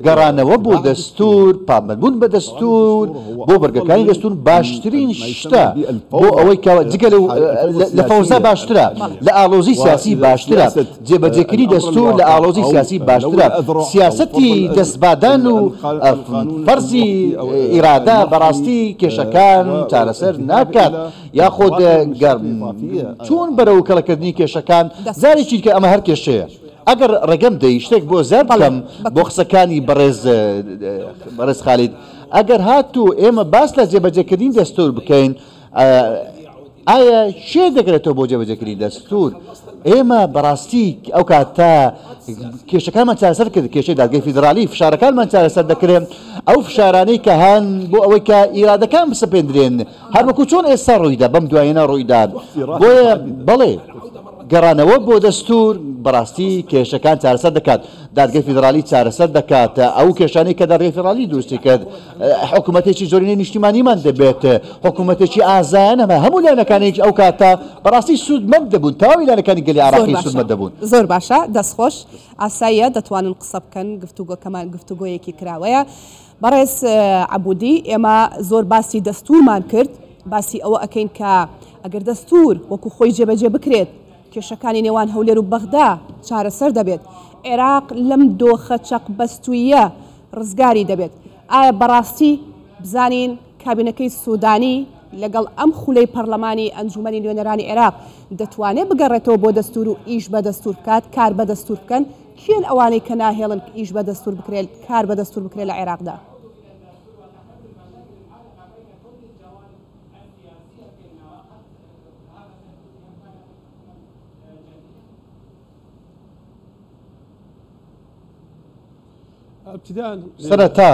[SPEAKER 2] گەڕانەوە بۆ دەستور، پابەندبوون بە دەستور، بۆ بەرگەکانی دەستور باشترین شتە بۆ ئەوەی کە جگە لە فەوزا باشترە، لە ئاڵۆزی سیاسی باشترە، جێبەجێکردنی دەستور لە ئاڵۆزی سیاسی باشترە، سیاسەتی دەستبادان و فەرزی ئیرادە بەڕاستی کێشەکان چارەسەر ناکات. یاخود گەر چوون بەرەو کەڵەکردنی کێشەکان، جارێکی دیکە ئەمە هەر کێشەیە. ئەگەر ڕێگەم دەی شتێک بۆ زیاد بکەم بۆ قسەکانی بەڕێز بەڕێز خالید، ئەگەر هاتوو ئێمە باس لە جێبەجێکردنی دەستوور بکەین، ئایا کێ دەگرێتەوە بۆ جێبەجێکردنی دەستوور؟ ئێمە بەڕاستی ئەو کاتە کێشەکانمان چارەسەر کرد، کێشەی دادگەی فیدراڵی، فشارەکانمان چارەسەر دەکرێن، ئەو فشارانەی کە هەن بۆ ئەوەی کە ئیرادەکان بسەپێندرێن، هەر وەکو چۆن ئێستا ڕوویدا، بەم دواییانە ڕوویدا. بۆیە بەڵێ، گەڕانەوە بۆ دەستوور بەڕاستی کێشەکان چارەسەر دەکات، دادگەی فیدراڵی چارەسەر دەکات، ئەو کێشانەی کە دادگەی فیدراڵی دروستی کرد، حکوومەتێکی زۆرینەی نیشتیمانیمان دەبێت، حکوومەتێکی ئازایانە، هەموو لایەنەکانێکی ئەو کاتە بەڕاستی سوودمەند دەبوون، تەواوی لایەنەکانی گەلی عێراقی سوودمەند دەبوون.
[SPEAKER 1] زۆر باشە، دەستخۆش. ئاساییە دەتوانن قسە بکەن، گفتوگۆکەمان گفتوگۆیەکی کراوەیە. بەڕێز عەبودی، ئێمە زۆر باسی دەستوورمان کرد، باسی ئەوە ئەکەین کە ئەگەر دەستوور وەکو خۆی جێبەجێ بکرێت، کێشەکانی نێوان هەولێر و بەغدا چارەسەر دەبێت، عێراق لەم دۆخە چەقبەستووییە ڕزگاری دەبێت. ئایا بەڕاستی بزانین کابینەکەی سودانی لەگەڵ ئەم خولەی پەرلەمانی ئەنجومەنی نوێنەرانی عێراق دەتوانێت بگەڕێتەوە بۆ دەستوور و ئیش بە دەستوور بکات، کار بە دەستوور بکەن؟ کێن ئەوانەی کە ناهێڵن ئیش بە دەستوور بکرێت، کار بە دەستوور بکرێت لە عێراقدا؟
[SPEAKER 2] سەرەتا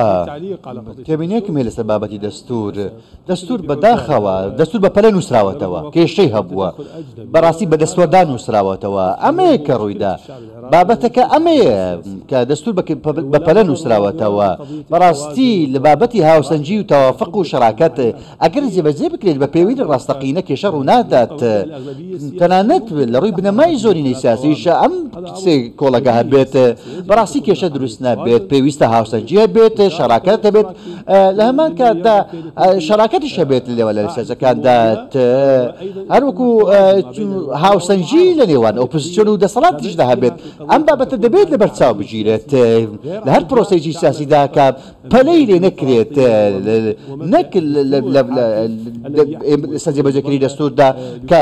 [SPEAKER 2] تێبینییەکم هەیە لەسەر بابەتی دەستوور، دەستوور بەداخەوە دەستوور بە پەلە نووسراوەتەوە، کێشەی هەبووە، بەڕاستی بە دەستوەردان نووسراوەتەوە، ئەمەیە کە ڕوویدا، بابەتەکە ئەمەیە کە دەستوور بە پەلە نووسراوەتەوە، بەڕاستی لە بابەتی هاوسەنگی و تەوافق و شەراکەت ئەگەر جێبەجێ بکرێت بە پێویری ڕاستەقینە کێشە ڕوونادات، تەنانەت لە ڕووی بنەمای زۆرینەی سیاسیش ئەم سێ کۆڵەگە هەبێت بەڕاستی کێشە دروست نابێت، پێویستە هاوسەنگی هەبێت، شەراکەت هەبێت، لە هەمان کاتدا شەراکەتیش هەبێت لە نێوان لایەنە سیاسیەکاندا، هەروەکو هاوسەنگی لە نێوان ئۆپۆزسیۆن و دەسەڵاتیشدا هەبێت، ئەم بابەتە دەبێت لەبەرچاو بگیرێت لە هەر پرۆسەیەکی سیاسیدا کە پەلەی لێ نەکرێت نەک لەسەر جێبەجێکردنی دەستووردا کە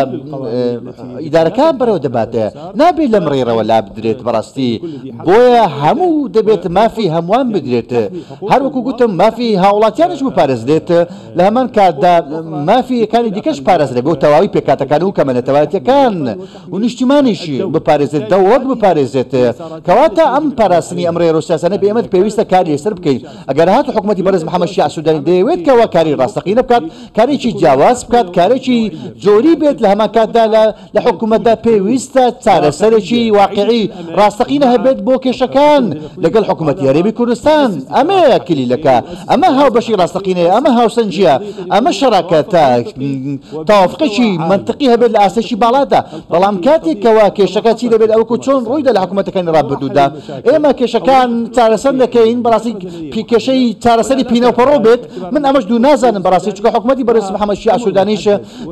[SPEAKER 2] ئیدارەکان بەرەوە دەبات نابێت لەم ڕێڕەوە لابدرێت بەڕاستی بۆیە هەموو دەبێت مافی هەمووان بدرێت هەروەکو گوتم مافی هاوڵاتیانش بپارێزرێت لە هەمان کاتدا مافی یەکانی دیکەش پارێزرێت بۆ تەواوی پێکهاتەکان و کەمە نەتەوایەتیەکان و نیشتیمانیش بپارێزێت، دەوڵەت بپارێزێت، کەواتە ئەم پاراستنی ئەم ڕێڕەو سیاسانە بێ ئێمە پێویستە کاری لەسەر بکەین، ئەگەر هاتوو حکومەتی بەڕێز محەمەد شیاع سودانی دەیەوێت کەوا کاری ڕاستەقینە بکات، کارێکی جیاواز بکات، کارێکی جۆری بێت لە هەمان کاتدا لە حکومەتدا پێویستە چارەسەرێکی واقیعی ڕاستەقینە هەبێت بۆ کێشەکان لەگەڵ حکومەتی هەرێم. هەرێمی کوردستان. ئەمەیە کلیلەکە، ئەمە هاوبەشی ڕاستەقینەیە، ئەمە هاوسەنگییە، ئەمە شەراکەتە، تەوافقێکی مەنتقی هەبێت لە ئاستێکی باڵادا. بەڵام کاتێک کەوا کێشەکە چی دەبێت، ئەوەکو چۆن ڕوویدا لە حکومەتەکانی ڕابردوودا، ئێمە کێشەکان چارەسەر دەکەین، بەڕاستی کێشەی چارەسەری پینەوپەڕۆ بێت، من ئەمەش دوور نازانم بەڕاستی، چونکە حکومەتی بەڕێز محەمەد شیاع سودانیش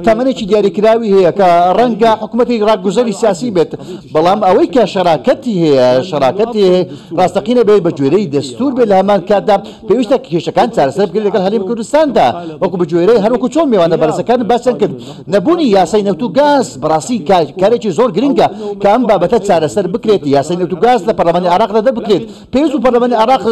[SPEAKER 2] تەمەنێکی دیاریکراوی هەیە کە ڕەنگە حکومەتی ڕاگوزەری سیاسی بێت، بەڵام ئەوەی کە شەراکەتی هەیە، شەراکەتی ڕاستەقینە بێت بە گوێرەی دەستوور بێت، لە هەمان کاتدا پێویستە کێشەکان چارەسەر بکرێت لەگەڵ هەرێمی کوردستاندا، وەکو بە گوێرەی هەروەکو چۆن مێوانە بەرزەکان باسیان کرد، نەبوونی یاسای نەوت و گاز بەڕاستی کارێکی زۆر گرنگە کە ئەم بابەتە چارەسەر بکرێت، یاسای نەوت و گاز لە پەرلەمانی عێراقدا دەربکرێت، پێویست بوو پەرلەمانی عێراق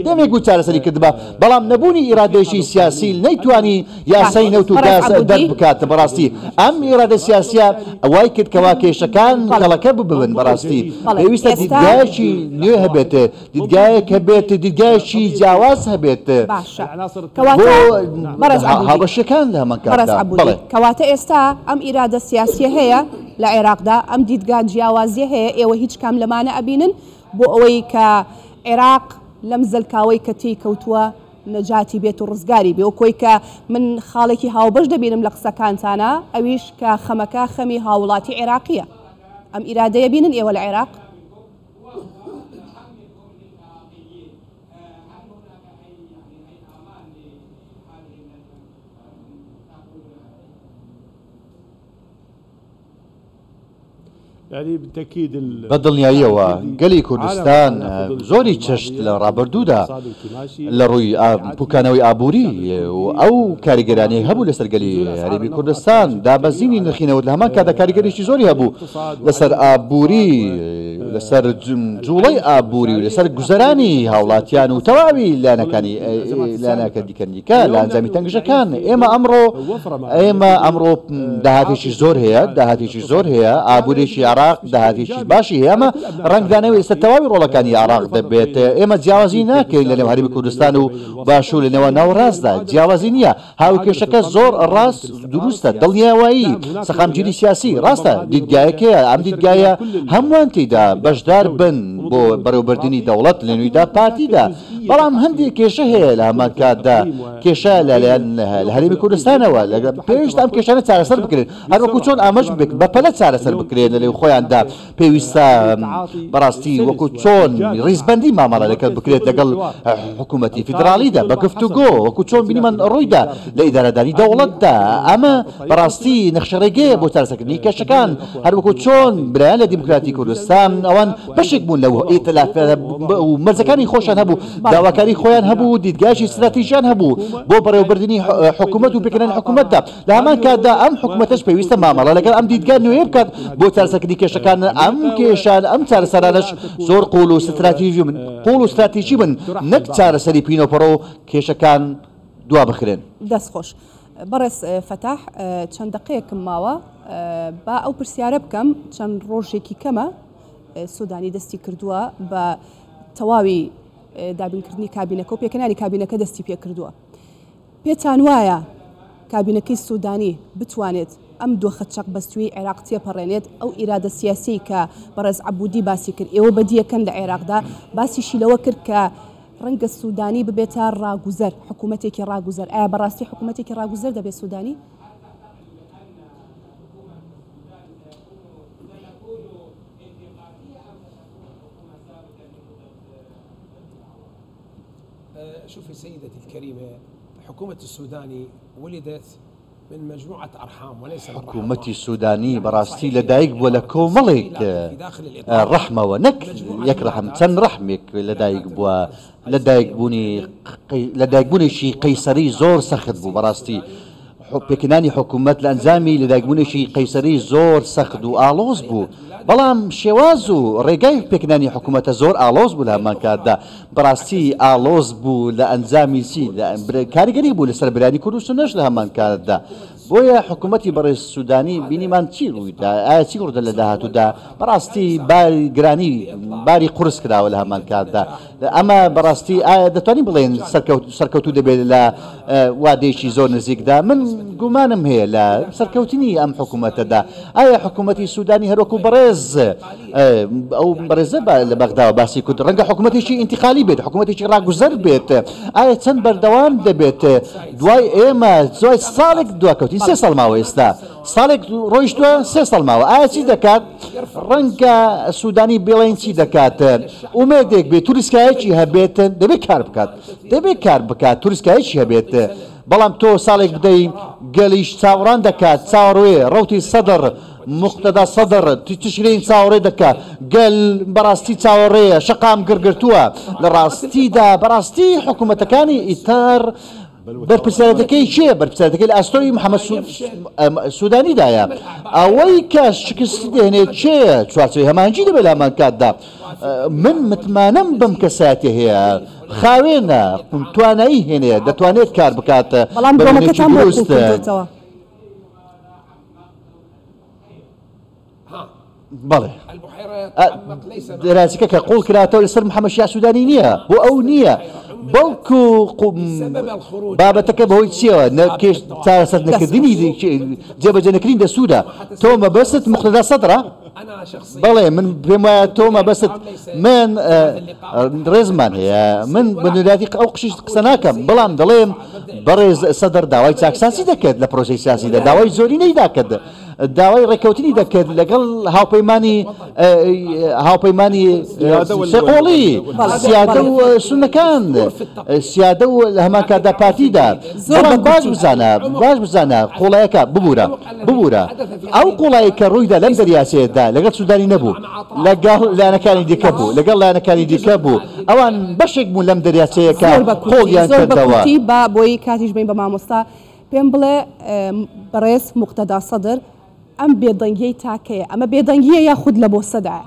[SPEAKER 2] دەمێک بوو چارەسەری کردبا، بەڵام نەبوونی ئیرادەیەکی سیاسی نەیتوانی یاسای نەوت و گاز دەربکات، بەڕاستی ئەم ئیرادە سیاسیە وای کرد کەوا کێشەکان کەڵەکە ببن، بەڕاستی پێویستە دیدگایەکی نوێ هەبێت، دیدگایەک هەبێت، دیدگایەکی جیاواز هەبێت بۆ هاوبەشیەکان لە هەمان کاتدا. بەڵێ.
[SPEAKER 1] کەواتە ئێستا ئەم ئیرادە سیاسیە هەیە لە عێراقدا، ئەم دیدگا جیاوازیە هەیە، ئێوە هیچ کام لەمانە ئەبینن بۆ ئەوەی کە عێراق لەم زەلکاوەی کە تێی کەوتووە نەجاتی بێت و ڕزگاری بێ، وەکۆی کە من خاڵێکی هاوبەش دەبینم لە قسەکانتانا ئەویش کە خەمەکە خەمی هاووڵاتی عێراقییە. ئەم ئیرادەیە بینن ئێوە لە عێراق؟
[SPEAKER 2] بە دڵنیاییەوە گەلی کوردستان زۆری چەشت لە ڕابردوودا لە ڕووی پوکانەوەی ئابووری و ئەو کاریگەرانەی هەبوو لەسەر گەلی هەرێمی کوردستان، دابەزینی نرخی نەوت لە هەمان کاتدا کاریگەریی زۆری هەبوو لەسەر ئابووری، لەسەر جوڵەی ئابووری و لەسەر گوزەرانی هاوڵاتیان و تەواوی لایەنەکانی لایەنەکە دیکە دیکە لە ئەنجامی تەنگژەکان. ئێمە ئەمڕۆ ئێمە ئەمڕۆ داهاتێکی زۆر هەیە، داهاتێکی زۆر هەیە، ئابوورێکی عێراق داهاتێکی باشی هەیە، ئەمە ڕەنگدانەوەی لەسەر تەواوی ڕۆڵەکانی عێراق دەبێت. ئێمە جیاوازی ناکەین لە نێو هەرێمی کوردستان و باشوور، لە نێوان ناوەڕاستدا جیاوازی نییە. هاوکێشەکە زۆر ڕاست دروستە، دڵنیاوایی سەقامگیری سیاسی ڕاستە، دیدگایەک هەیە، ئەم دیدگایە هەمووان تێیدا بەشدار بن بۆ بەڕێوەبردنی دەوڵەت لە نوێیدا پارتیدا، بەڵام هەندێک کێشە هەیە لە هەمان کاتدا کێشە لەلایەن لە هەرێمی کوردستانەوە پێویستە ئەم کێشانە چارەسەر بکرێن، هەروەکو چۆن ئامەش بەپەلە چارەسەر بکرێن لەنێو خۆیاندا. پێویستە بەڕاستی وەکو چۆن ڕیزبەندی مامەڵە لەگەڵ بکرێت لەگەڵ حکوومەتی فیدراڵیدا بە گفتوگۆ، وەکو چۆن بینیمان ڕوویدا لە ئیدارەدانی دەوڵەتدا. ئەمە بەڕاستی نەخشەڕێگەیە بۆ چارەسەرکردنی کێشەکان، هەروەکو چۆن برایان لە دیموکراتی کوردستان ئەوان بەشێک بوون لەو ئیتلافە و مەرجەکانی خۆشیان هەبوو، داواکاری خۆیان هەبوو، دیدگایەکی ستراتیژیان هەبوو بۆ بەڕێوەبردنی حکوومەت و پێکهێنانی حکوومەتدا. لە هەمان کاتدا ئەم حکومەتەش پێویستە مامەڵە لەگەڵ ئەم دیدگا نوێیە بکات بۆ چارەسەرکردنی کێشەکان، ئەم کێشان ئەم چارەسەرانەش زۆر قووڵ و ستراتیژی بن قووڵ و ستراتیژی بن نەک چارەسەری پینەوپەڕۆ و کێشەکان دوا بخرێن.
[SPEAKER 1] دەست خۆش بەڕێز فەتاح چەند دەقەیەکم ماوە با ئەو پرسیارە بکەم چەند ڕۆژێکی کەمە سودانی دەستی کردووە بە تەواوی دابینکردنی کابینەکە و پێکهێنانی کابینەکە دەستی پێکردووە پێتان وایە کابینەکەی سودانی بتوانێت ئەم دۆخە چەقبەستوویەی عێراق تێپەڕێنێت، ئەو ئیرادە سیاسیەی کە بەڕێز عەبودی باسی کرد ئێوە بەدیەکەن لە عێراقدا، باسیشی لەوە کرد کە ڕەنگە سودانی ببێتە ڕاگوزەر، حکومەتێکی ڕاگوزەر، ئایا بەڕاستی حکومەتێکی ڕاگوزەر دەبێت سودانی؟
[SPEAKER 3] شوفي سيدتي الكريمة حكومة السوداني ولدت من مجموعة أرحام وليس من رحم
[SPEAKER 2] حکوومەتی
[SPEAKER 3] واحد.
[SPEAKER 2] سوودانی
[SPEAKER 3] يعني
[SPEAKER 2] بەڕاستی
[SPEAKER 3] صحيح
[SPEAKER 2] لەدایک بووە لە
[SPEAKER 3] العراق
[SPEAKER 2] کۆمەڵێک
[SPEAKER 3] تشكيلات في داخل الإطار
[SPEAKER 2] ڕەحمەوە نەک
[SPEAKER 3] مجموعة
[SPEAKER 2] یەک ڕەحم
[SPEAKER 3] إرادات
[SPEAKER 2] چەند ڕەحمێک لەدایک
[SPEAKER 3] إرادات
[SPEAKER 2] بووە
[SPEAKER 3] القيصرية
[SPEAKER 2] لەدایکبوونی
[SPEAKER 3] والفعلية
[SPEAKER 2] لەدایکبوونێکی
[SPEAKER 3] وتقف
[SPEAKER 2] قەیسەری
[SPEAKER 3] مع
[SPEAKER 2] زۆر سەخت بوو
[SPEAKER 3] السيد
[SPEAKER 2] بەڕاستی
[SPEAKER 3] السوداني
[SPEAKER 2] پێکهێنانی حکوومەت لە ئەنجامی لەدایکبوونێکی قەیسەری زۆر سەخت و ئاڵۆز بوو، بەڵام شێواز و ڕێگای پێکهێنانی حکوومەتە زۆر ئاڵۆز بوو لە هەمان کاتدا بەڕاستی ئاڵۆز بوو لە ئەنجامی چی؟ کاریگەری بوو لەسەر برایانی کورد و سوننەش لە هەمان کاتدا. بۆیە حکوومەتی بەڕێز سوودانی بینیمان چی ڕوویدا، ئایا چی ڕوودە لە داهاتوودا؟ بەڕاستی باری گرانی، باری قورس کراوە لە هەمان کاتدا. ئەمە بەڕاستی ئایا دەتوانین بڵێین سەرکەوتوو دەبێت لە وادەیەکی زۆر نزیکدا؟ من گومانم هەیە لە سەرکەوتنی ئەم حکوومەتەدا. ئایا حکوومەتی سوودانی هەروەکو بەڕێز ئەو بەڕێزە لە بەغداوە باسی کرد، ڕەنگە حکوومەتێکی ئینتیقالی بێت، حکوومەتێکی ڕاگوزەر بێت، ئایا چەند بەردەوام دەبێت؟ دوای ئێمە دوای ساڵێک دواکەوتین، سێ ساڵ ماوە ئێستا، ساڵێک ڕۆیشتووە، سێ ساڵ ماوە، ئایا چی دەکات؟ ڕەنگە سوودانی بڵێین چی دەکات، ئومێدێک بێت، تروسکایەکی هەبێت، دەبێت کار بکات، دەبێت کار بکات، تروسکایەکی هەبێت، بەڵام تۆ ساڵێک بدەی گەلیش چاوەڕان دەکات، چاوەڕوێ ڕەوتی سەدڕ، موقتەدا سەدڕ، تشرین چاوەڕێ دەکات، گەل بەڕاستی چاوەڕێیە، شەقام گڕگرتووە، لە ڕاستیدا بەڕاستی حکوومەتەکانی ئیتار بەرپرسیارێتەکەی کێیە؟ بەرپرسیارێتەکەی لە ئەستۆی محەمەد سوودانیدایە. ئەوەی کە شکستی دەهێنێت کێیە؟ چوارچێوەی هەماهەنگی دەبێت لە هەمان کاتدا. من متمانەم بەم کەسایەتیە هەیە، خاوێنە، توانایی هێنێ، دەتوانێت کار بکات
[SPEAKER 1] بەڵام
[SPEAKER 2] بە وێنەیەکی
[SPEAKER 1] گۆمەکەتان بۆ قووڵ
[SPEAKER 2] دروست.
[SPEAKER 1] کردۆتەوە.
[SPEAKER 2] بەڵێ دەراجەکە کە قوڵ کراتەوە لەسەر محەممەد شیاع سوودانی نییە بۆ ئەو نییە بەڵکو بابەتەکە بەهۆی چیەوە کێش چارەسەر نەکردنی جێبەجێ نەکردنی دەسوورە تۆ مەبەست مقتەدا سەدرە بەڵێ من پێم وایە تۆ مەبەست من ڕێزمان هەیە من بە نوێنەرایەتی ئەو قشیش قسە ناکەم بەڵام دەڵێم بەڕێز سەدر داوای چاکسازی دەکرد لە پرۆسەی سیاسیدا داوای زۆرینەی داکرد داوای ڕێککەوتنی دەکرد لەگەڵ هاوپەیمانی هاوپەیمانی سێقۆڵی سیادە و سونەکان سیادە و لە هەمان کاتدا پارتیدا بەڵام باش بزانە باش بزانە قوڵایەکە ببوورە ببوورە ئەو قوڵایی کە ڕوویدا لەم دەریاچەیەدا لەگەڵ سودانی نەبوو لەگەڵ لایەنەکانی دیکە بوو لەگەڵ لایەنەکانی دیکە بوو ئەوان بەشێک بوون لەم دەریاچەیە کە قۆڵیان کردەوە.
[SPEAKER 1] با بۆی کاتیش بین بە مامۆستا پێم بڵێ بەڕێز موقتەدا سەدر ئەم بێدەنگیەی تا کەیە؟ ئەمە بێدەنگیە یاخود لە بۆسەدایە؟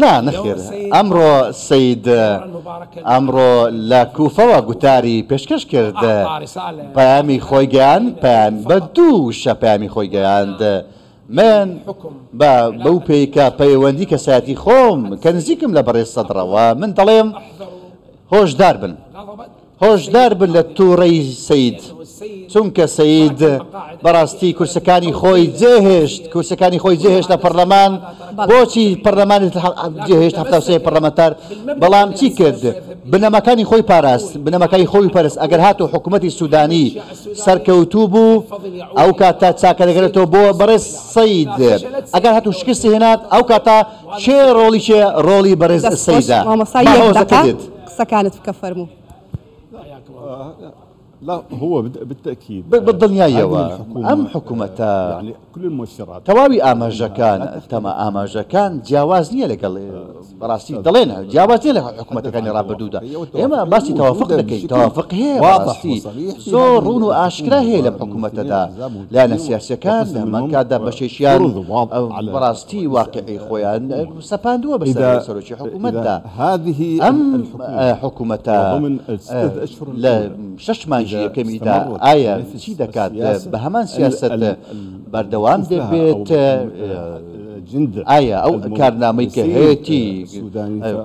[SPEAKER 2] نا نەخێر ئەمڕۆ سەید ئەمڕۆ لە کوفەوە گوتاری پێشکەش کرد پەیامی خۆی گەیاند پەیام بە دوو وشە پەیامی خۆی گەیاند من بە بەو پێی کە پەیوەندی کەسایەتی خۆم کە نزیکم لە بەڕێز سەدڕەوە من دەڵێم هۆشدار بن هۆشدار بن لە توڕەیی سەید، چونکە سەید بەڕاستی کورسەکانی خۆی جێهێشت، کورسەکانی خۆی جێهێشت لە پەرلەمان، بۆچی پەرلەمانی جێهێشت 73 پەرلەمانتار، بەڵام چی کرد؟ بنەماکانی خۆی پاراست، بنەماکانی خۆی پەرست، ئەگەر هاتوو حکوومەتی سوودانی سەرکەوتوو بوو، ئەو کاتە چاکە دەگەرێتەوە بۆ بەڕێز سەید، ئەگەر هاتوو شکستی هێنات، ئەو کاتە کێ ڕۆڵی کێ ڕۆڵی بەڕێز
[SPEAKER 1] دەست خۆش
[SPEAKER 2] سەیدە؟
[SPEAKER 1] مامۆستا
[SPEAKER 2] با
[SPEAKER 1] یەک
[SPEAKER 2] هۆزەکە
[SPEAKER 1] دەقە
[SPEAKER 2] دێت.
[SPEAKER 1] قسەکانت بکە فەرموو.
[SPEAKER 4] لا هو بالتأكيد
[SPEAKER 2] بە دڵنیاییەوە
[SPEAKER 4] هذه الحكومة
[SPEAKER 2] ئەم حکوومەتە
[SPEAKER 4] يعني كل المؤشرات
[SPEAKER 2] تەواوی ئاماژەکان تەمە ئاماژەکان جیاواز نییە لەگەڵ بەڕاستی دەڵێن جیاواز نییە لە حکوومەتەکانی ڕابردوودا ئێمە باسی تەوافق دەکەین تەوافق هەیە بەڕاستی زۆر ڕوون و ئاشکرا هەیە لەم حکوومەتەدا لایەنە سیاسیەکان لە هەمان کاتدا بەشێکیان بەڕاستی واقعی خۆیان سەپاندووە بەسەر سەرۆکی حکوومەتدا ئەم حکوومەتە لە شەش مانگی یەکەمیدا ئایا چی دەکات بە هەمان سیاسەت بەردەوام دەبێت؟ ئایا ئەو کارنامەی کە هەیەتی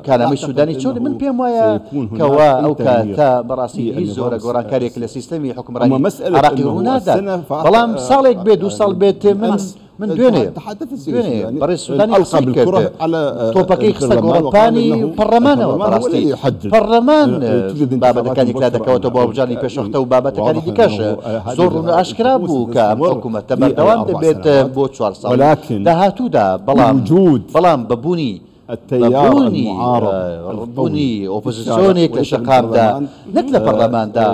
[SPEAKER 2] کارنامەی سوودانی چۆن من پێم وایە کەوا ئەو کاتە بەڕاستی هیچ زۆرە گۆڕانکاریێک لە سیستەمی حکومڕانی عێراقی ڕوونادات بەڵام ساڵێک بێت دوو ساڵ بێت من من دوێنێ دوێنێ بەڕێز سوودانی قسەی کرد تۆپەکەی خستە گۆڕەپانی پەڕلەمانەوە بەڕاستی پەڕلەمان بابەتەکانی کلا دەکەوەتەوە بۆ هەڵبژاردنی پێشوەختە و بابەتەکانی دیکەش زۆر ڕوون و ئاشکرا بوو کە ئەم حکوومەتە بەردەوام دەبێت بۆ چوار ساڵ داهاتوودا بەڵام بەڵام بە بوونی بوونی بوونی ئۆپۆزسیۆنێک لە شەقامدا نەک لە پەرلەماندا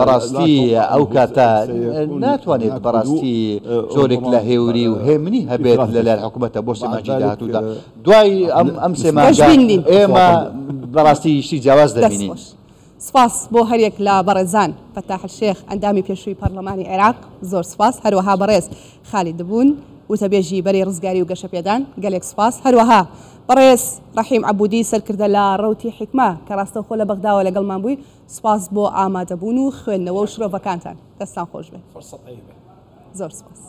[SPEAKER 2] بەڕاستی ئەو کاتە ناتوانێت بەڕاستی جۆرێک لە هێوری و هێمنی هەبێت لەلایەن حکوومەتە بۆ سێ مانگی داهاتوودا دوای ئەم ئەم سێ مانگە ئێمە بەڕاستی شتی جیاواز دەبینین.
[SPEAKER 1] سپاس بۆ هەریەک لە بەڕێزان فەتاح شێخ ئەندامی پێشووی پەرلەمانی عێراق زۆر سپاس هەروەها بەڕێز خالید دبون. وتەبێژی بەرەی ڕزگاری و گەشەپێدان، گەلێک سوپاس. هەروەها بەڕێز ڕەحیم عەبودی سەرکردە لە ڕەوتی حیکمە کە ڕاستەوخۆ لە بەغداوە لەگەڵمان بووی، سوپاس بۆ ئامادەبوون و خوێندنەوە و شرۆڤەکانتان. دەستان خۆش بێ. زۆر سوپاس.